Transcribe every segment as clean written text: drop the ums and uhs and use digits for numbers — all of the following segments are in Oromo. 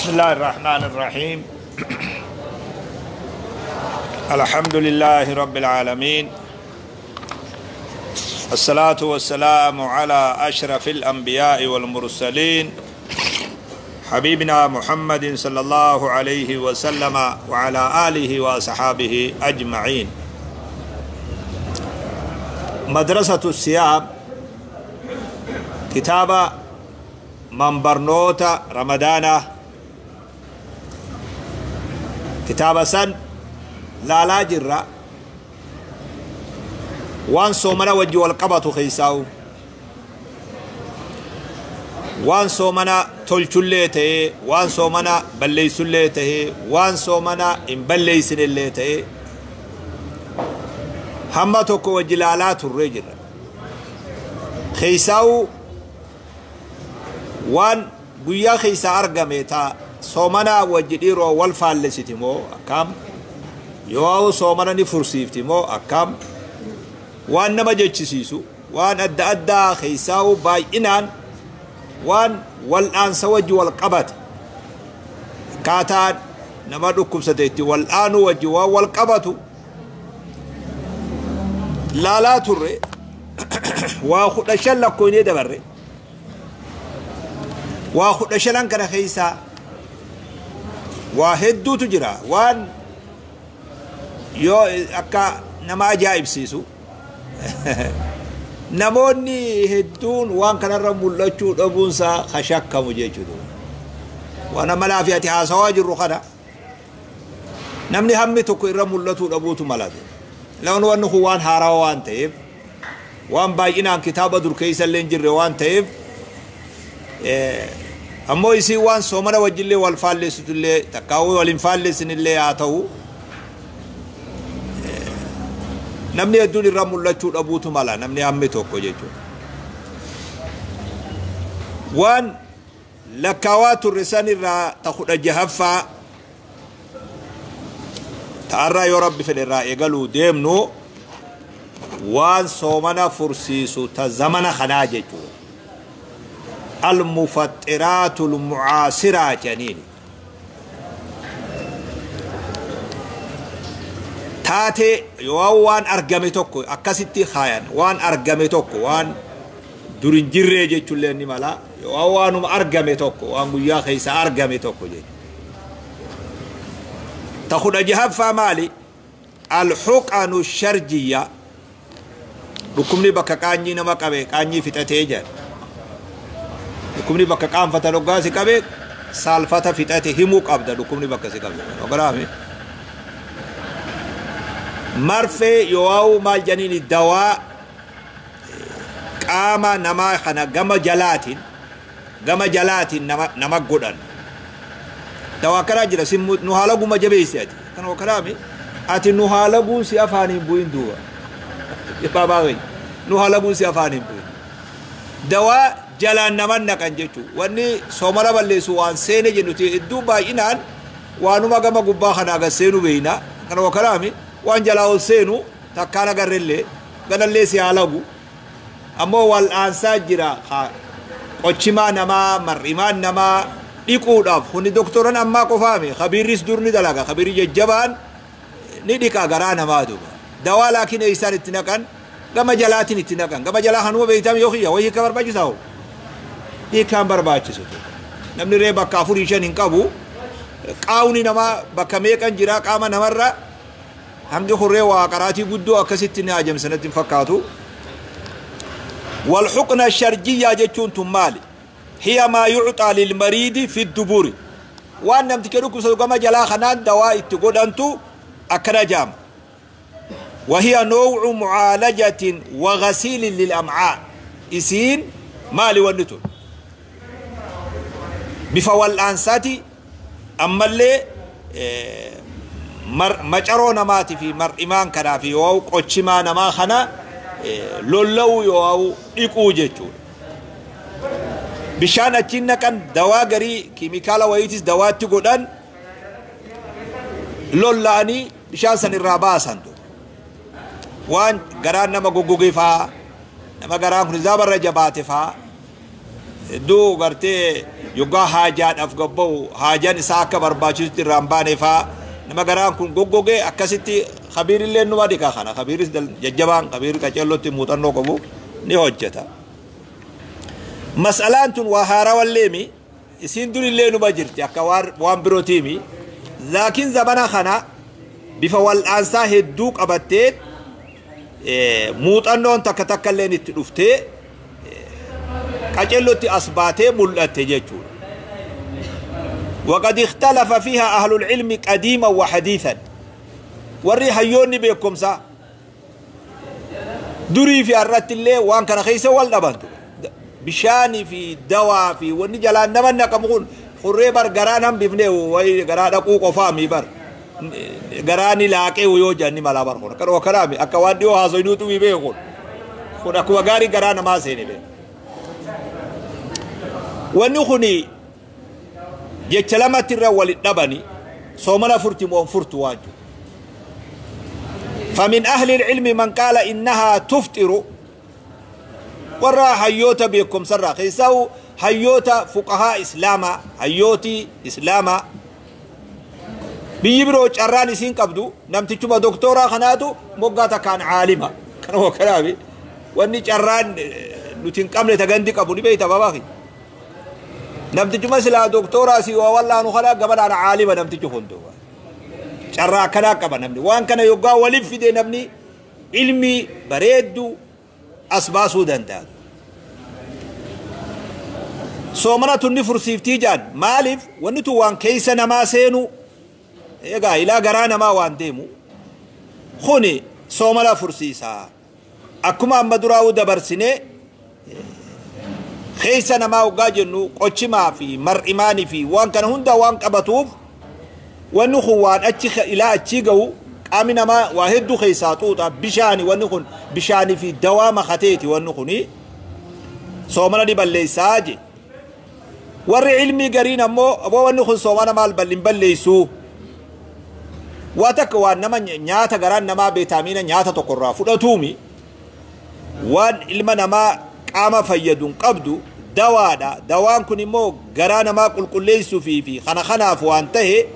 بسم الله الرحمن الرحيم. الحمد لله رب العالمين، الصلاة والسلام على أشرف الأنبياء والمرسلين، حبيبنا محمد صلى الله عليه وسلم وعلى آله وصحابه أجمعين. مدرسة الصيام، كتاب من برنوتا رمضان، كتاب سن لا لا جرة وان صومنا وجه والقبط خيساو، وان صومنا تلچلته، وان صومنا بليسلته، وان صومنا ان بليسنلته، هم توكو وجلالات الرجل خيساو. وان guyyaa keessa argame ta soomana wajji dhiiroo wal faallessiti moo akkam, yoo soomana ni fursiifti moo akkam, waan nama jechisiisu waan adda addaa keessaa'u baay'inaan waan wal'aansa wajji wal qabate, akkaataan nama dhukkubsate itti wal'aanuu wajji waan wal qabatu laalaa turre. Waa 15 lakkoonee dabarre. Waa 15n kana keessa waa hedduutu jira, waan yoo akka nama ajaa'ibsiisu namoonni hedduun waan kanarra mul'achuu dhabuunsaa ka shakkamu jechuudha. Waan amma laafi ati haasawaa jirru kana namni hammi tokko irra mul'atuu dhabuutu malate. Lawan wanni kun waan haarawaa waan ta'eef, waan baay'inaan kitaaba dur keessa illee hin jirre waan ta'eef, ammoo isii waan soomana wajjillee wal faallessitullee takkaawuu wal hin faallessinillee haa ta'u, namni hedduun irra mul'achuu dhabuutu mala, namni hammi tokko jechuudha. Waan lakkaawaa turre san irraa ta 16ffaa ta'arraa yoo rabbi fedhe irraa eegaluu deemnu, waan soomana fursiisu ta zamana kanaa jechuudha. المفطرات المعاصرة جنين تاتي وان أرقمي توكو أكاسيتي خاين، وان أرقمي توكو وان دورين جري جيتشو لين مالا، وان أرقمي توكو وان قويا خيسا أرقمي توكو جي تاخد أجهاب فمالي الحقن الشرجية. ركمني بكا كاني نما كبه كاني فتاتي جان، dhukkubni bakka qaanfatan hoggaa si qabe saalfata fixate himuu qabda. Dhukkubni bakka si qabe ogaraame marfee yoo maal janiin dawaa qaama namaa kana gama jalaatiin nama godhan dawaa karaa jira. Si nu haala guma jabeessi ati kana ogaraame ati nu haala guun si afaaniin bu'in duuba baabaa nu haala guun si afaaniin bu'in dawaa jalaan naman naqan jechuudha. Wanni soomana balleessu waan seene jennuti hedduu baay'inaan waanuma gama gubbaa kanaa gad seenu beeyna. Kana wakalaami waan jalaa ol seenu takkaan agarrellee ganallee si haa lagu. Ammoo wal'aansaa jira qochimaa namaa mar'imaan namaa dhiquudhaaf kuni doktoran ammaa qofaami kabiirris dur ni dalaga, kabiirri jajjabaan ni dhiqa garaa namaa duuba. Dawaa laakiin eessaan itti naqan gama jalaatiin itti naqan, gama jalaa kanuma beeytame yoo kiyya wayii ka barbaachisaa hoo hiikaan barbaachisu. Namni ree bakka 4 5 hin qabu, qaawni namaa bakka meeqan jira qaama namarra hangi hurree waa qaraatii guddoo akkasitti ni ajamsanatti hin fakkaatu. والحقنة الشرجية جتون تمالي هي ما يعطى للمريض في الدبور، وأن نمتكلوك سوغما جلا خنان دواء تقول أنتو أكرجام، وهي نوع معالجة وغسيل للأمعاء. إسين مالي ونتو بفوال أنساتي أما اللي مجرو نماتي في مر إيمان كنا في واو قوشما نما خنا لولو يواو إيقو جيتو بشان أتشينا كان دواء غري كيميكالا ويتس دواء تقودان لولاني بشان سن الرابا سندو وان غران نما غوغوغي فا نما غران خنزابر رجبات فا دو غرتي Yoggaa haajaadhaaf gabba'u haajaan isaa akka barbaachisutti irraan baane faa nama garaan kun goggogee akkasitti kabiirillee numa dhiqa kana kabiiris jajjabaan kabiirri qaceellotti muuxannoo qabu ni hojjeta. Mas'alaan tun waa haarawalleemi isiin durillee numa jirti akka waan birootiimi laakiin zamana kana bifa wal'aansaa hedduu qabattee muuxannoon takka takka illeen itti dhuftee qaceellotti as baatee mul'atte jechuudha. وقد اختلف فيها أهل العلم قديما وحديثا warri hayyoonni beekumsaa durii fi har'atti illee waan kana keessa wal dhabantu bishaanii fi dawaa fi wanni jalaan nama naqamu kun hurree bar garaan hambifne wayi garaa dhaquu qofaa mi bar garaani laaqee yoo janni malaa bar kun akkana kanaami akka waan dhiyoo haasoynuutu mi beeku kun akkuma gaarii garaa namaa seene beeku wanni kuni jecha lamatti irra walit dhabani soomana furti moo furtu waan jiru. فمن أهل العلم من قال إنها تفطر ورا حيوتا بكم سرا خيساو حيوتا فقهاء إسلاما حيوتي إسلاما بيبرو جراني سين قبدو نمتي دكتورا خناتو مقاتا كان عالما كانوا كلامي واني جران نتين قمل تغندي قبوني بيتا باباخي نمتي سلا دكتورا سي والله نخلا قبل أنا عالما نمتي خندو carraa akkanaa qaba namni waan kana yoggaa waliif fide namni ilmi bareeddu as baasuu danda'a. Soomana tunni fursiiftii jaan maaliif wanni tun waan keessa namaa seenu egaa ilaa garaa namaa waan deemu kuni soomana fursiisaa akkuma amma duraa'uu dabarsinee keessa namaa hoggaa jennu qochimaa fi mar'imaanii fi waan kana hunda waan qabatuuf wanni kun waan achi ilaa achii gahu qaamni namaa waa hedduu keessaa xuuxa bishaani wanni kun bishaanii fi dawaa makateeti wanni kuni soomana ni balleessaa je warri ilmii gariin ammoo aboo wanni kun soomana maal hin balleessuu waa takka waan nama nyaata garaan namaa beetaamiina nyaata tokkorraa fudhatuumi waan ilma namaa qaama fayyaduun qabdu dawaadha dawaan kun immoo garaa namaa qulqulleessuu fi kana kanaaf waan tahe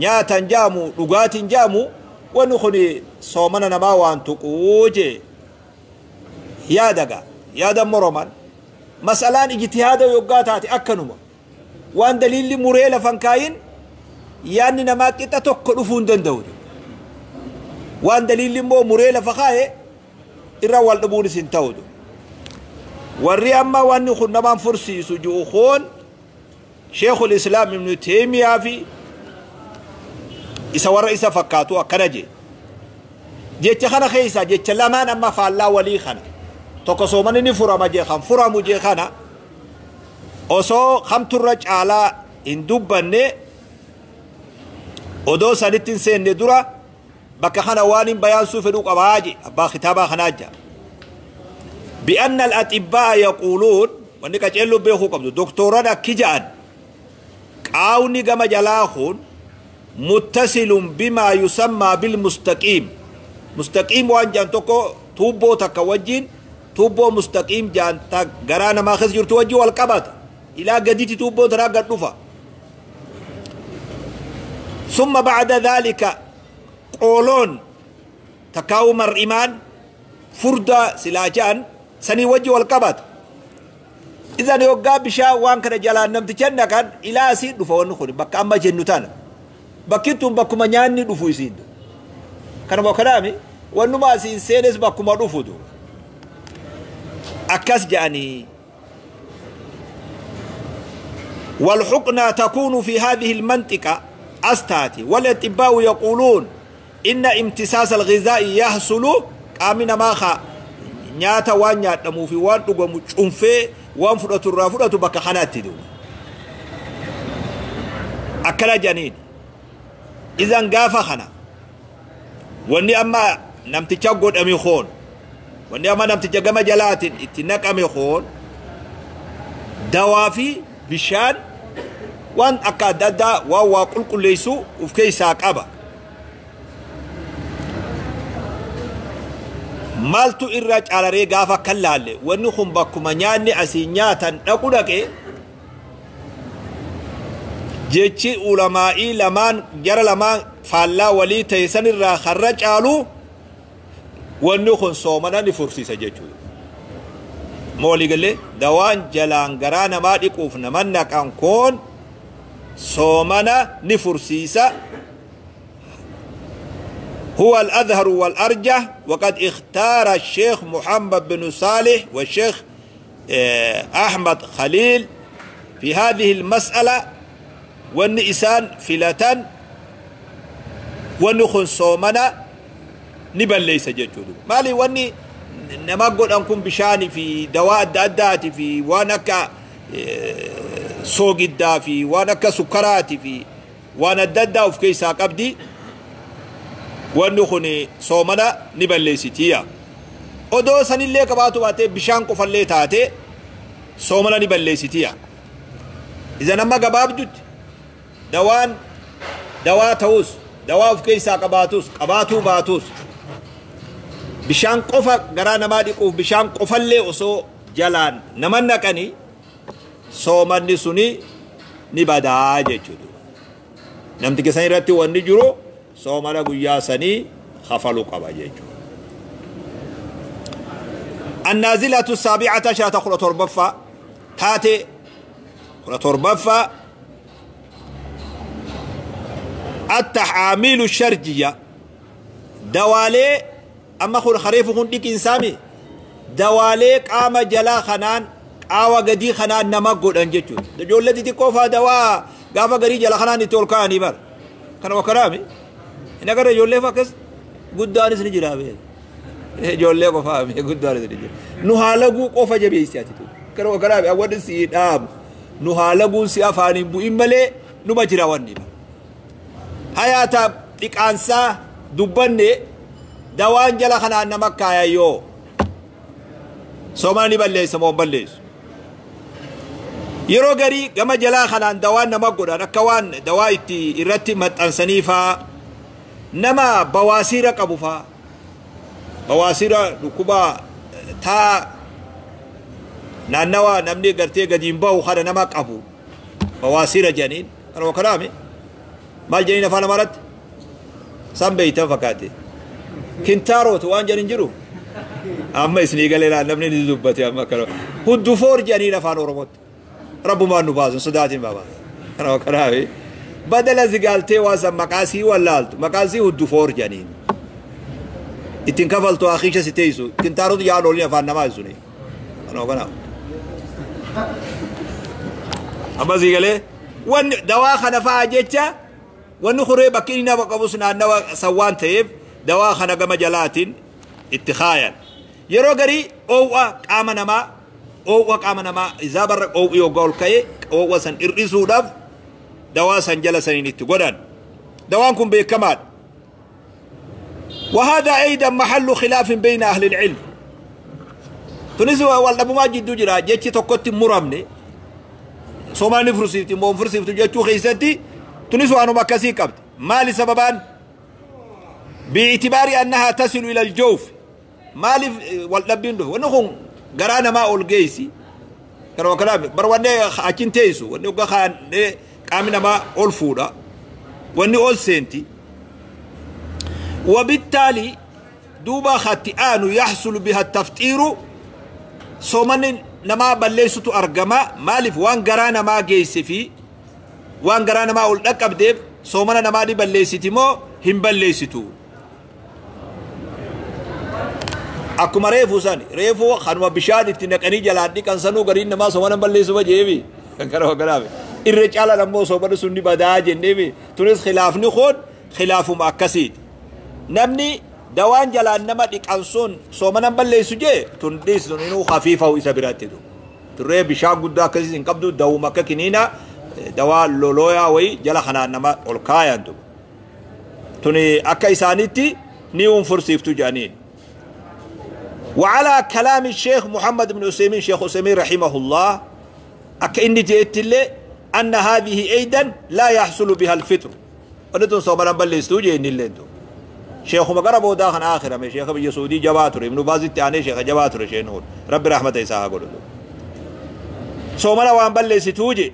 nyaatan jaamu dhugaatiin jaamu wanni kun soomana namaa waan tuquu jee yaadaga yaada moroman masalaan ijtihaada yoggaa taate akkanuma waan daliilli muree lafan kaayin yaadni namaa qixa tokko dhufuu hin danda'u waan daliilli immoo muree lafa kaaye irra wal dhabuunis hin ta'u warri amma wanni kun namaan fursiisu ji'u koon sheekul islaam ibnu teemiyaa fi isa warra isa fakkaatu akkana jee jecha kana keessa jecha lamaan amma faallaa walii kana tokko soomanni ni furama jee kan furamu jee kana osoo kamturra caalaa hin dubbanne odoo sanitti hin seenne dura bakka kana waan hin bayaansuu fedhuu qabaa je abbaa kitaabaa kanaa jaa بأن الأطباء يقولون wanni qaceelluu beekuu qabdu doktoran akki ja'an qaawni gama jalaa kun متصل بما يسمى بالمستقيم مستقيم وان جان توكو توبو تكا وجين توبو مستقيم جان تا غرانا ما خس جرتو وجي والقبط الى قديتي توبو ترى قدفا ثم بعد ذلك قولون تكاو مرئمان فردا سلاجان سني وجي والقبط اذا يوغا بشا وان كان جلان نمتي كان الى سي دفا ونخوني بكا اما جنوتانا bakki tun bakkuma nyaanni dhufu isiin kanuma kanaami wannuma asiin seenes bakkuma dhufu duuba akkas jedhanii والحقنة تكون في هذه المنطقة أستاتي والأطباء يقولون إن امتصاص الغذاء يحصل قامنا ماخا نياتا وان نياتمو في وان دغمو چونفه وان فدتو رافدتو بك خناتي دو أكلا جنين إذن غافا خنا واني أما نمتجا قد أمي خون واني أما نمتجا قم جلاتين اتنك أمي خون دوافي بشان وان أكاد دا واوا قل قل ليسو وفكي ساق أبا مالتو إراج على ري غافا كلالي واني خون باكو منياني أسي نياتا نقو دكي Jechi ulamaa'ii lamaan jara lamaan faallaa walii ta'e sanirraa karra caalu wanni kun soomana ni fursiisa jechuudha. Ma walii galee dawaan jalaan garaa namaa dhiquuf naman naqan kun soomana ni fursiisa. هو الأظهر والأرجح وقد اختار الشيخ محمد بن صالح والشيخ أحمد خليل في هذه المسألة والنئسان فلتان ونخن صومنا نبل ليس جدود مالي واني نما قد أنكم بشاني في دواء الدادات في وانك سوق الدا في وانك سكراتي في وانا الدادا وفي كيسا قبدي ونخن صومنا نبل ليس تيا odoo sanillee qabaatu baatee bishaan qofallee taate soomana ni balleessitiya. Iza nama gabaabdutti dawaan dawaa ta'us dawaa of keessaa qabaatus qabaatuu baatus bishaan qofa garaa namaa dhiquuf bishaan qofallee osoo jalaan nama naqanii soomanni suni ni badaa jechuudha. Namti keessan irratti wanni jiru soomana guyyaa sanii kafaluu qaba jechuudha. النازلة السابعة عشرة خلة تربفة تاتي خلة تربفة التحاميل الشرجية دوالي أما خل خريف خن ديك إنسامي دوالي قام جلا خنان قاوة قدي خنان نمقود أنجتو دجول التي تكوفا دوا قافا قري جلا خنان تولكاني بر كانوا وكرامي إنك رجول لي فاكس قداني سنجرابي ijoollee qofaa mee guddaan isin jira nu haalaguu qofa jabeessi ati tu karoo karaa awwadin si dhaabu nu haalaguun si afaaniin bu'in malee numa jira wanni hayaata dhiqaansaa dubbanne dawaan jala kanaan nama kaayayyoo soomana ni balleessa moo hin balleessu yeroo garii gama jalaa kanaan dawaan nama godhan akka waan dawaa itti irratti maxxansanii faa nama bawaasiira qabu faa bawaasiira dhukkuba taa naannawa namni gartee gadiin bahu kana nama qabu bawaasiira jedhaniin kanuma kanaame maal jedhaniin afaan amaaraatti san beeytan fakkaate kintaaroot waan jedhin jiru amma isinii galee namni ni dubbate amma kana huddufoor jedhaniin afaan oromootti rabbumaan nu baasun sodaatiin baabaa kanuma kanaame badala zigaaltee waan san maqaasii wallaaltu maqaasii huddufoor jedhaniin ittiin kafaltu akhiisha si teessu kintaaroot yaan oolin afaan namaa suni kanuma kanaaf amma sii galee wanni dawaa kana fa'aa jecha wanni horee bakki inni nama qabus naannawa san waan ta'eef dawaa kana gama jalaatiin itti kaayan yeroo garii oowwa qaama namaa isaa barra oowwi yoggaa ol ka'e oowwa san hir'isuudhaaf dawaa san jala saniin itti godhan dawaan kun beekamaadha. وهذا أيضا محل خلاف بين أهل العلم تونس والأبو ماجد جرا جتي تقطي مرامني سومالي فرسيفتي مو فرسيفتي جتو خيستي تونس وأنا مكاسي كبت ما لسببان باعتبار أنها تصل إلى الجوف ما لي واللبين له ونخون قرانا ما أولجيسي كانوا كلام برواني أكين تيسو وني وقخان قامنا ما أولفودا وني أول سنتي وبالتالي دوبا خطئان يحصل بها التفطير صومن نما بليستو أرجما مالف وان قرانا ما جيس في وان قرانا ما أقول لك أبديب صومنا نما دي بليستي مو هم بليستو أكما ريفو ساني ريفو خانوا بشاد اتنك أني جلادي كان سنو قرين نما صومنا بليسو بجيبي كانوا كلامي الرجال لما صومنا سني بدا جنبي تونس خلاف نخون خلاف مأكسيد namni dawaan jalaan nama dhiqan sun soomana balleessu jee tun dhiisun inuu khafiifa isa biratti du turree bishaan guddaa akkasiis hin qabdu dawuma akka kiniina dawaa lolooyaa wayi jala kanaan nama ol kaayan du tuni akka isaanitti ni unfursiiftu jedhaniin وعلى كلام الشيخ محمد بن عثيمين شيخ عثيمين رحمه الله أكا إني جئت لي أن هذه أيضا لا يحصل بها الفطر ونتن صومنا بلستو جئني اللي انتو شيخ مقرب داخل آخر من شيخ بن سعودي جواتر ابن باز التاني شيخ جواتر شيخ نور رب رحمته إسحاق قولوا سومنا وان بلستو جي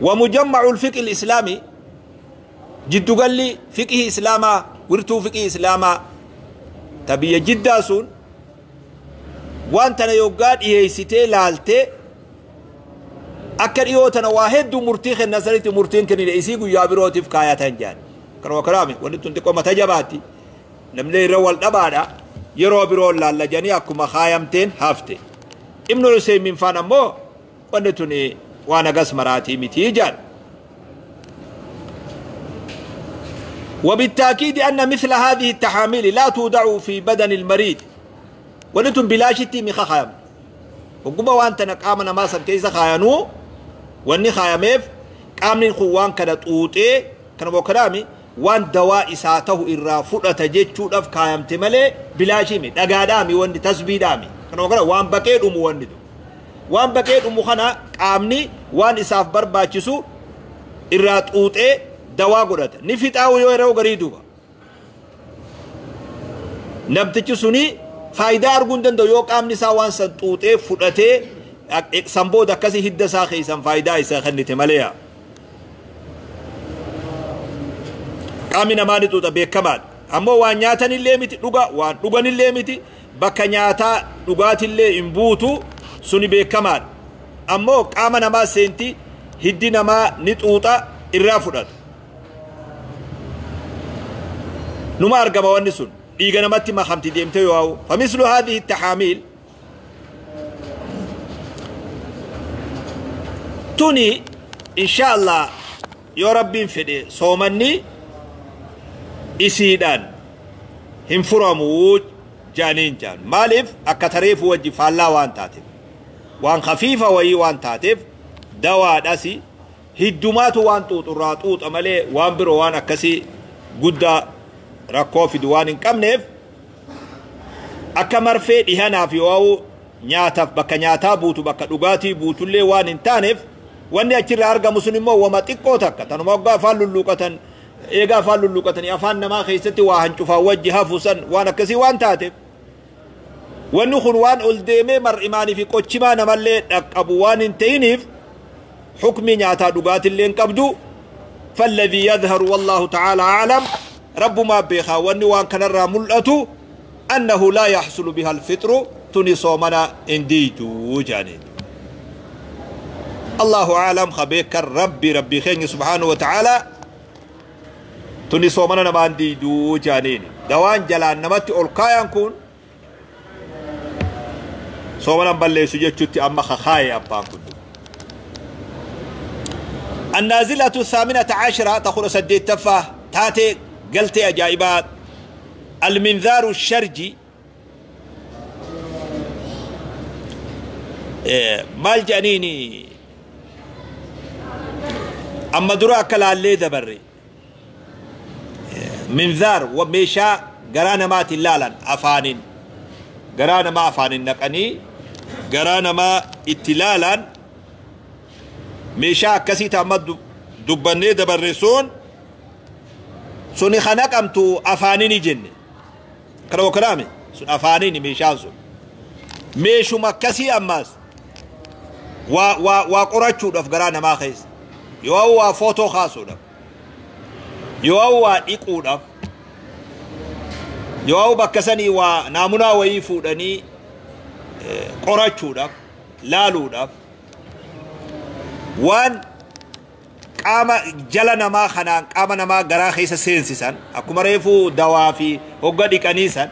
ومجمع الفقه الإسلامي جدو قال لي فقه إسلاما ورتو فقه إسلاما تبي جدا سون وانت يوغاد إيسيتي لالتي أكد إيوتنا واحد مرتيخ النظرية مرتين كني لإسيقو يابروتي في كاياتان جان كانوا كلامي ونتون تقوم تجباتي نملي رول دبادا يرو برو لالا جاني أكما خايمتين هافتي ابن عثيمين فانا مو ونتوني وانا قسمراتي متيجان. وبالتأكيد أن مثل هذه التحاميل لا توضع في بدن المريض ونتم بلاشتي مخا خايم وقبا وانت نقامنا ما سنكيس خاينو واني خايميف قامنين خوان كانت اوتي كان بوكرامي وان دواء إساته إرا فرطة جيتشو دف خايم تمالي بلاشيمي دقادامي وان تسبيدامي كان بوكرامي وان بكيد أمو وان دو وان بكيد أمو خنا قامني وان إساف برباچسو إرا اوتي دواء قدرت نفيت أو يورو غريدوبا نبتچ سني فايدة أرجون دندو يو قامني ساوان سنتوتي فرطة سنبو دكاسي هدى ساخي سن فايدة إسا خني تماليا قامنا ما نتوتا بكمال أما وان نياتن اللي متي لغا وان لغن اللي متي بكا نياتا لغات اللي انبوتو سني بكمال أما قامنا ما سنتي هدينا ما نتوتا إرافرات نما أرقب ونسون إيغانا ماتي ما خمتي ديمتي واو. فمثل هذه التحاميل توني إن شاء الله يا ربي فدي صومني إسيدان هم فرموج جانين جان مالف أكتريف وجه فالله وان تاتف وان خفيفة وي وان تاتف دواء داسي هدومات وان توت راتوت أمالي وان برو وان أكسي قد rakkoo fidu waan hin qabneef akka marfee dhihanaaf yoo nyaataaf bakka nyaataa buutu bakka dhugaatii buutullee waan hin taaneef wanni achirraa argamu sun immoo wama xiqqoo takka tanuma waggaa afaan lulluuqatan eegaa afaan lulluuqatanii afaan namaa keessatti waa hancufaa wajji hafu san waan akkasii waan taateef wanni kun waan ol deemee mar'imaanii fi qochimaa namallee dhaqqabu waan hin ta'iniif hukmi nyaataa dhugaatillee hin qabdu. فالذي يظهر والله تعالى أعلم رب ما بيخا واني وان كان الراملة أنه لا يحصل بها الفطر تني صومنا انديتو جاني الله أعلم خبيك ربي ربي خيني سبحانه وتعالى تني صومنا نما انديتو جانين دوان جلان نمتي ألقايا كون صومنا بلي سجدتي أما خخايا أبان كون. النازلة 18 تخلص سديت تفاه تاتي قلت أجائبات المنذار الشرجي مال جانيني أما دراك اللي دبري منذار وميشا قرانا ما تلالا أفانين قرانا ما أفانين نقني قرانا ما اتلالا ميشا كسيتا مد دبني دبري سون سوني خناق أمتو أفانيني جنة كلام كلامي سون أفانيني ميشان سون ميشو مكسي أماس و و وقرأتشو دفقرانا ما خيس يو فوتو خاصو دف يو إيقو دف يو بكسني ونامنا ويفو دني قرأتشو دف لالو دف وان qaama jala namaa kanaan qaama namaa garaa keessa seensisan akkuma reefuu dawaa fi hogga dhiqanii san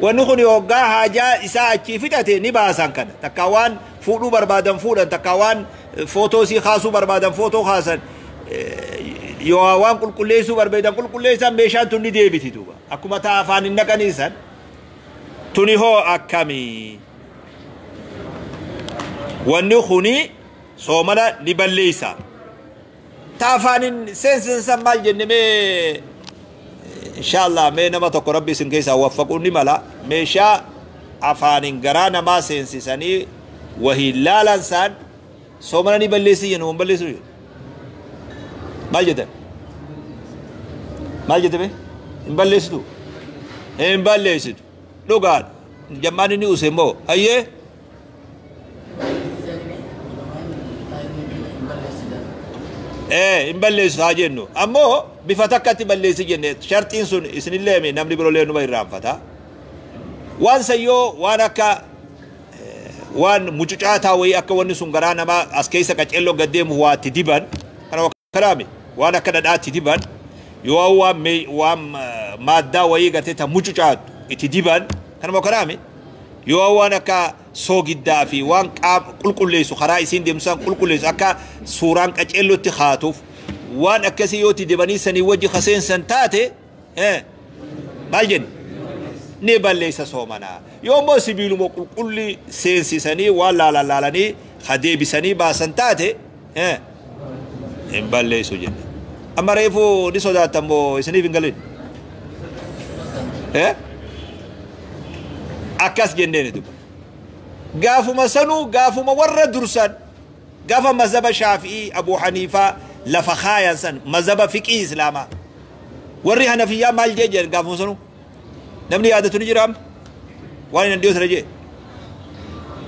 wanni kun hoggaa haajaa isaa achii fixate ni baasan kana takka waan fuudhuu barbaadan fuudhan takka waan footoo sii kaasuu barbaadan footoo kaasan yoo waan qulqulleessuu barbaadan qulqulleessan meeshaan tun ni deebiti duuba akkuma taa afaan hin naqanii san tuni hoo akkamii wanni kuni soomana ni balleessa. تافانين سنسن سمال جن مي إن شاء الله مي نما تكو ربي سنكيسا وفقوني ملا ميشا أفانين غرانا ما سنسي سني وهي لا لنسان سومنا بلسي ينو بلسي مال جدن مال جدن بلسدو بلسدو لوغاد جماني ني اوسمو ايه. Hin balleessu haa jennu. Ammoo bifa takkatti balleessi jenne sharxiin sun isinillee namni biroolee numa irraanfata. Waan sayyoo waan akka waan mucucaataa wayii akka wanni sun garaa namaa as keessa qaceelloo gad deemu waa itti diban kana kanaami waan akka dhadhaatti diban yoo waan maaddaa wayii gartee ta mucucaatu itti diban kanuma kanaami yoo waan akka soogiddaa fi waan qaama qulqulleessu karaa isiin deemsaan qulqulleessu akka suuraan qaceellootti haatuuf waan akkasii yoo itti dibanii sanii wajji kaseensan taate maal jenni ni balleessa soomanaa. Yoo immoo sibiiluma qulqulli seensisanii waan laalan laalanii hadeebisanii baasan taate hin balleessu jenna. Amma reefu ni sodaattan moo isiniif hin galin? Akkas jenneeni duba. Gaafuma sanuu gaafuma warra dursan gaafa mazhaba Shaafi'ii Abu Haniifaa lafa kaayan san mazhaba fiqii Islaamaa. Warri Hanafiyyaa maal jee jedhan gaafuma sanuu? Namni yaadatu ni jira amma? Waan hin dhiyoo jee.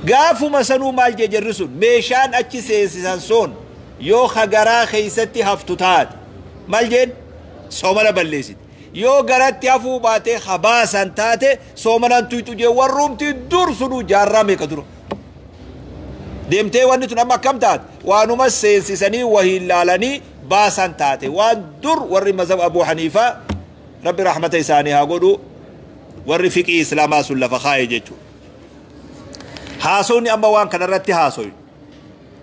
Gaafuma sanuu maal jee jarri sun meeshaan achi seensisan sun yoo hagaraa keessatti haftu taate maal jeen soomana balleessiti. Yoo garatti hafuu baatee habaasan taate soomanaan tuyxu jee warrumti dur sunuu jaarraa meeqa dura. Deemtee wanni tun amma akkam taate waanuma seensisanii wahiin laalanii baasan taate waan dur warri mazhaba Abu Haniifaa rabbi rahmata isaanii haa godhu warri fiqii Islaamaa sun lafa kaaye jechuudha. Haasawni amma waan kanarratti haasawu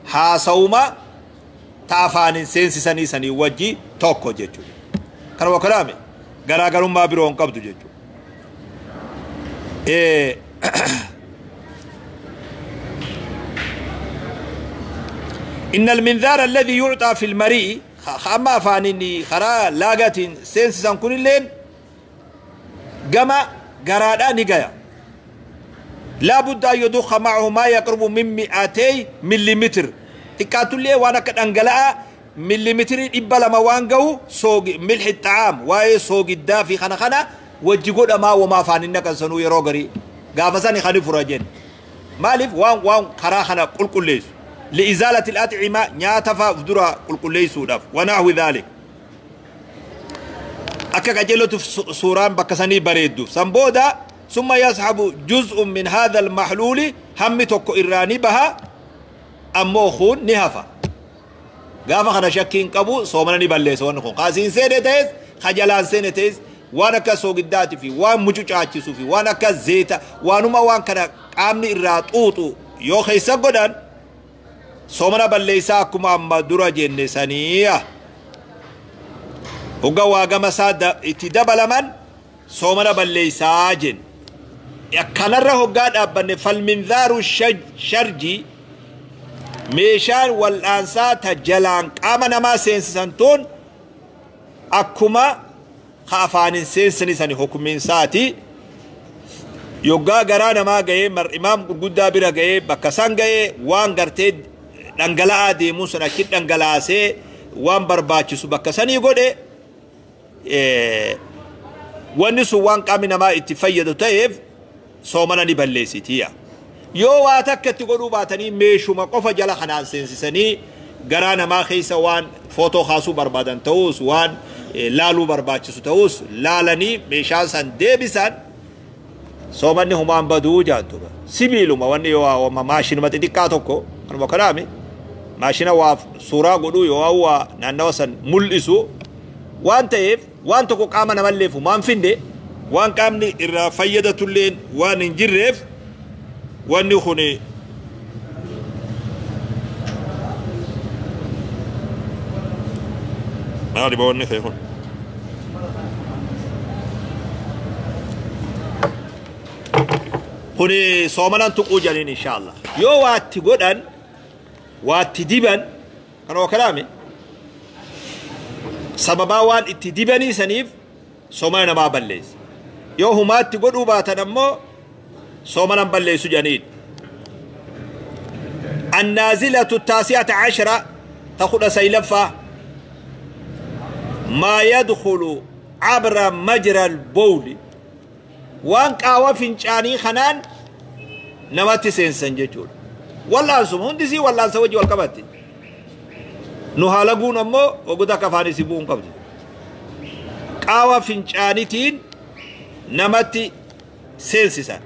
haasawuma ta afaaniin seensisanii sanii wajji tokko jechuudha. Kanuma kanaame garaagarummaa biroo hin qabdu jechuudha. إن المنذار الذي يعطى في المريء أما أفانيني خرا لاغتين سينسان كل الليل جما قرادا نجايا لا بد أن يضخ معه ما يقرب من 200 مليمتر تكاتولي وانا كدنغلا مليمتر إبلا ما وانغو سوق ملح الطعام واي سوق الدافي خنا خنا وجيغود ما وما فانينا كان سنو يروغري غافساني خني فرجين مالف وان وان خرا خنا قل قل ليس لإزالة الأطعمة نياتفا فدرا قل قل ليس ونحو ذلك أكا قجلت سوران بكساني بريدو سنبودا ثم يسحب جزء من هذا المحلول هم توكو إراني بها أموخون نهفا غافا خنا شكين قبو صومنا نبالي سوان خون قاسين سينتيز خجلان سينتيز وانا كسوغداتي في وان مجوچاچي في وانا كزيتا وانما وان كان قامني إراتوتو يو خيسا قدان صومنا بالليسا كما أما درا جنسانية hogga waa gama isaa itti dabalaman soomana balleessaa jenna. Akkanarra hoggaa dhaabbanne falminzaaru sharji meeshaan wal'aansaa ta jalaan qaama namaa seensisan tun akkuma ka afaanin seensisani sani hukumiinsaati. Yoggaa garaa namaa ga'ee imaam gurguddaa bira ga'ee bakka san ga'ee waan gartee dhangala'aa deemuu sana achi dhangalaasee waan barbaachisu bakka sanii godhe wanni sun waan qaamni namaa itti fayyadu ta'eef soomana ni balleessitiya. Yoo waa takka itti godhuu baatanii meeshuma qofa jala kanaan seensisanii garaa namaa keessa waan footoo kaasuu barbaadan ta'us waan laaluu barbaachisu ta'us laalanii meeshaan san deebisan soomanni humaan baduu jaantuba. Sibiiluma wanni yoo maashinuma xixiqqaa tokko kanuma kanaami maashina waa suuraa godhuu yoo waa naannawa san mul'isu waan ta'eef waan tokko qaama namalleef humaan finde waan qaamni irraa fayyadatulleen waan hin jirreef wanni kun maali ba wanni kun kuni soomanan tuquu jedhaniin inshaallah yoo waatti godhan waatti diban kanuma kalaame sababaa waan itti dibanii saniif soomana namaa balleessa. Yoo humaatti godhuu baatan ammoo soomanan balleessu jedhaniin. النازلة 19 تأخذ سيلفة ما يدخل عبر مجرى البول وان قاوة فنشاني خنان نماتي سينسان جيجول والله سم هندسي والله سوجي والقباتي Nu halaguun ammoo oggota akka afaan isii bu'uun qabdu. Qaawa fincaanitiin namatti seensisan.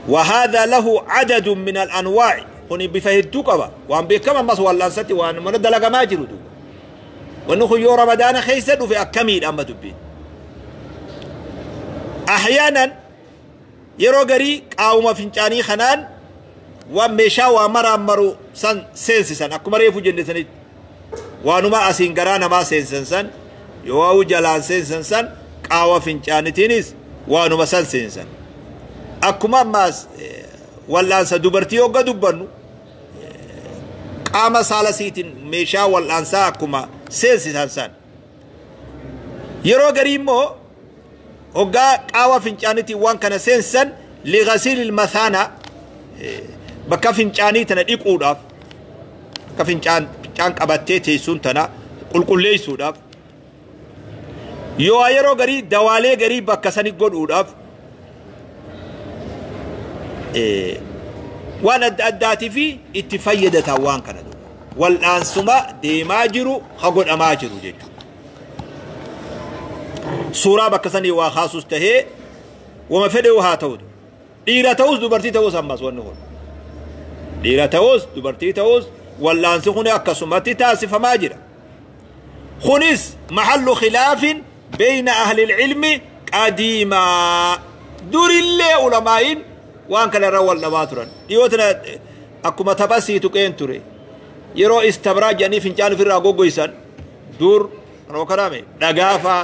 وهذا له عدد من الأنواع kuni bifa hedduu qaba waan beekama ammas wal'aansatti waan mana dalagamaa jiru duuba wanni kun yoo ramadaana keessa dhufe akkamiidha amma dubbiin ahyaanan yeroo garii qaawuma fincaanii kanaan waan meeshaa waa maraan maru san seensisan akkuma reefu jenne sanitti waanuma asiin garaa namaa seensisan san yoo jalaan seensisan san qaawa fincaanitiinis waanuma san seensisan akkuma ammaas wal'aansa dubartii hogga dubbannu qaama saala siitiin meeshaa wal'aansaa akkuma seensisan san yeroo garii immoo hoggaa qaawa fincaaniitiin waan kana seensisan lighasiil ilmathaana bakka fincaanii tana dhiquudhaaf bakka fincaan qabattee teessuun tana qulqulleessuudhaaf yoo yeroo garii dawaalee garii bakka sani godhuudhaaf waan adda addaatii fi itti fayyadatan waan kana duuba wal'aansuma deemaa jiru ha godhamaa jiru jechuudha. Suuraa bakka sanii waa kaasus tahee wama fedhe haa ta'u dhiira ta'us dubartii ta'us ammas wanni kun dhiira ta'us dubartii ta'us wal'aansi kun akkasumatti taasifamaa jira. Kunis mahallu khilaafin bayna ahli ilmi qadiimaa durillee ulamaa'iin waan kana irra wal dhabaa turan dhiyoo tana akkuma taphasii tuqeen ture yeroo istabraa jedhanii fincaan ofirraa goggoysan dur kanoo kanaame dhagaafaa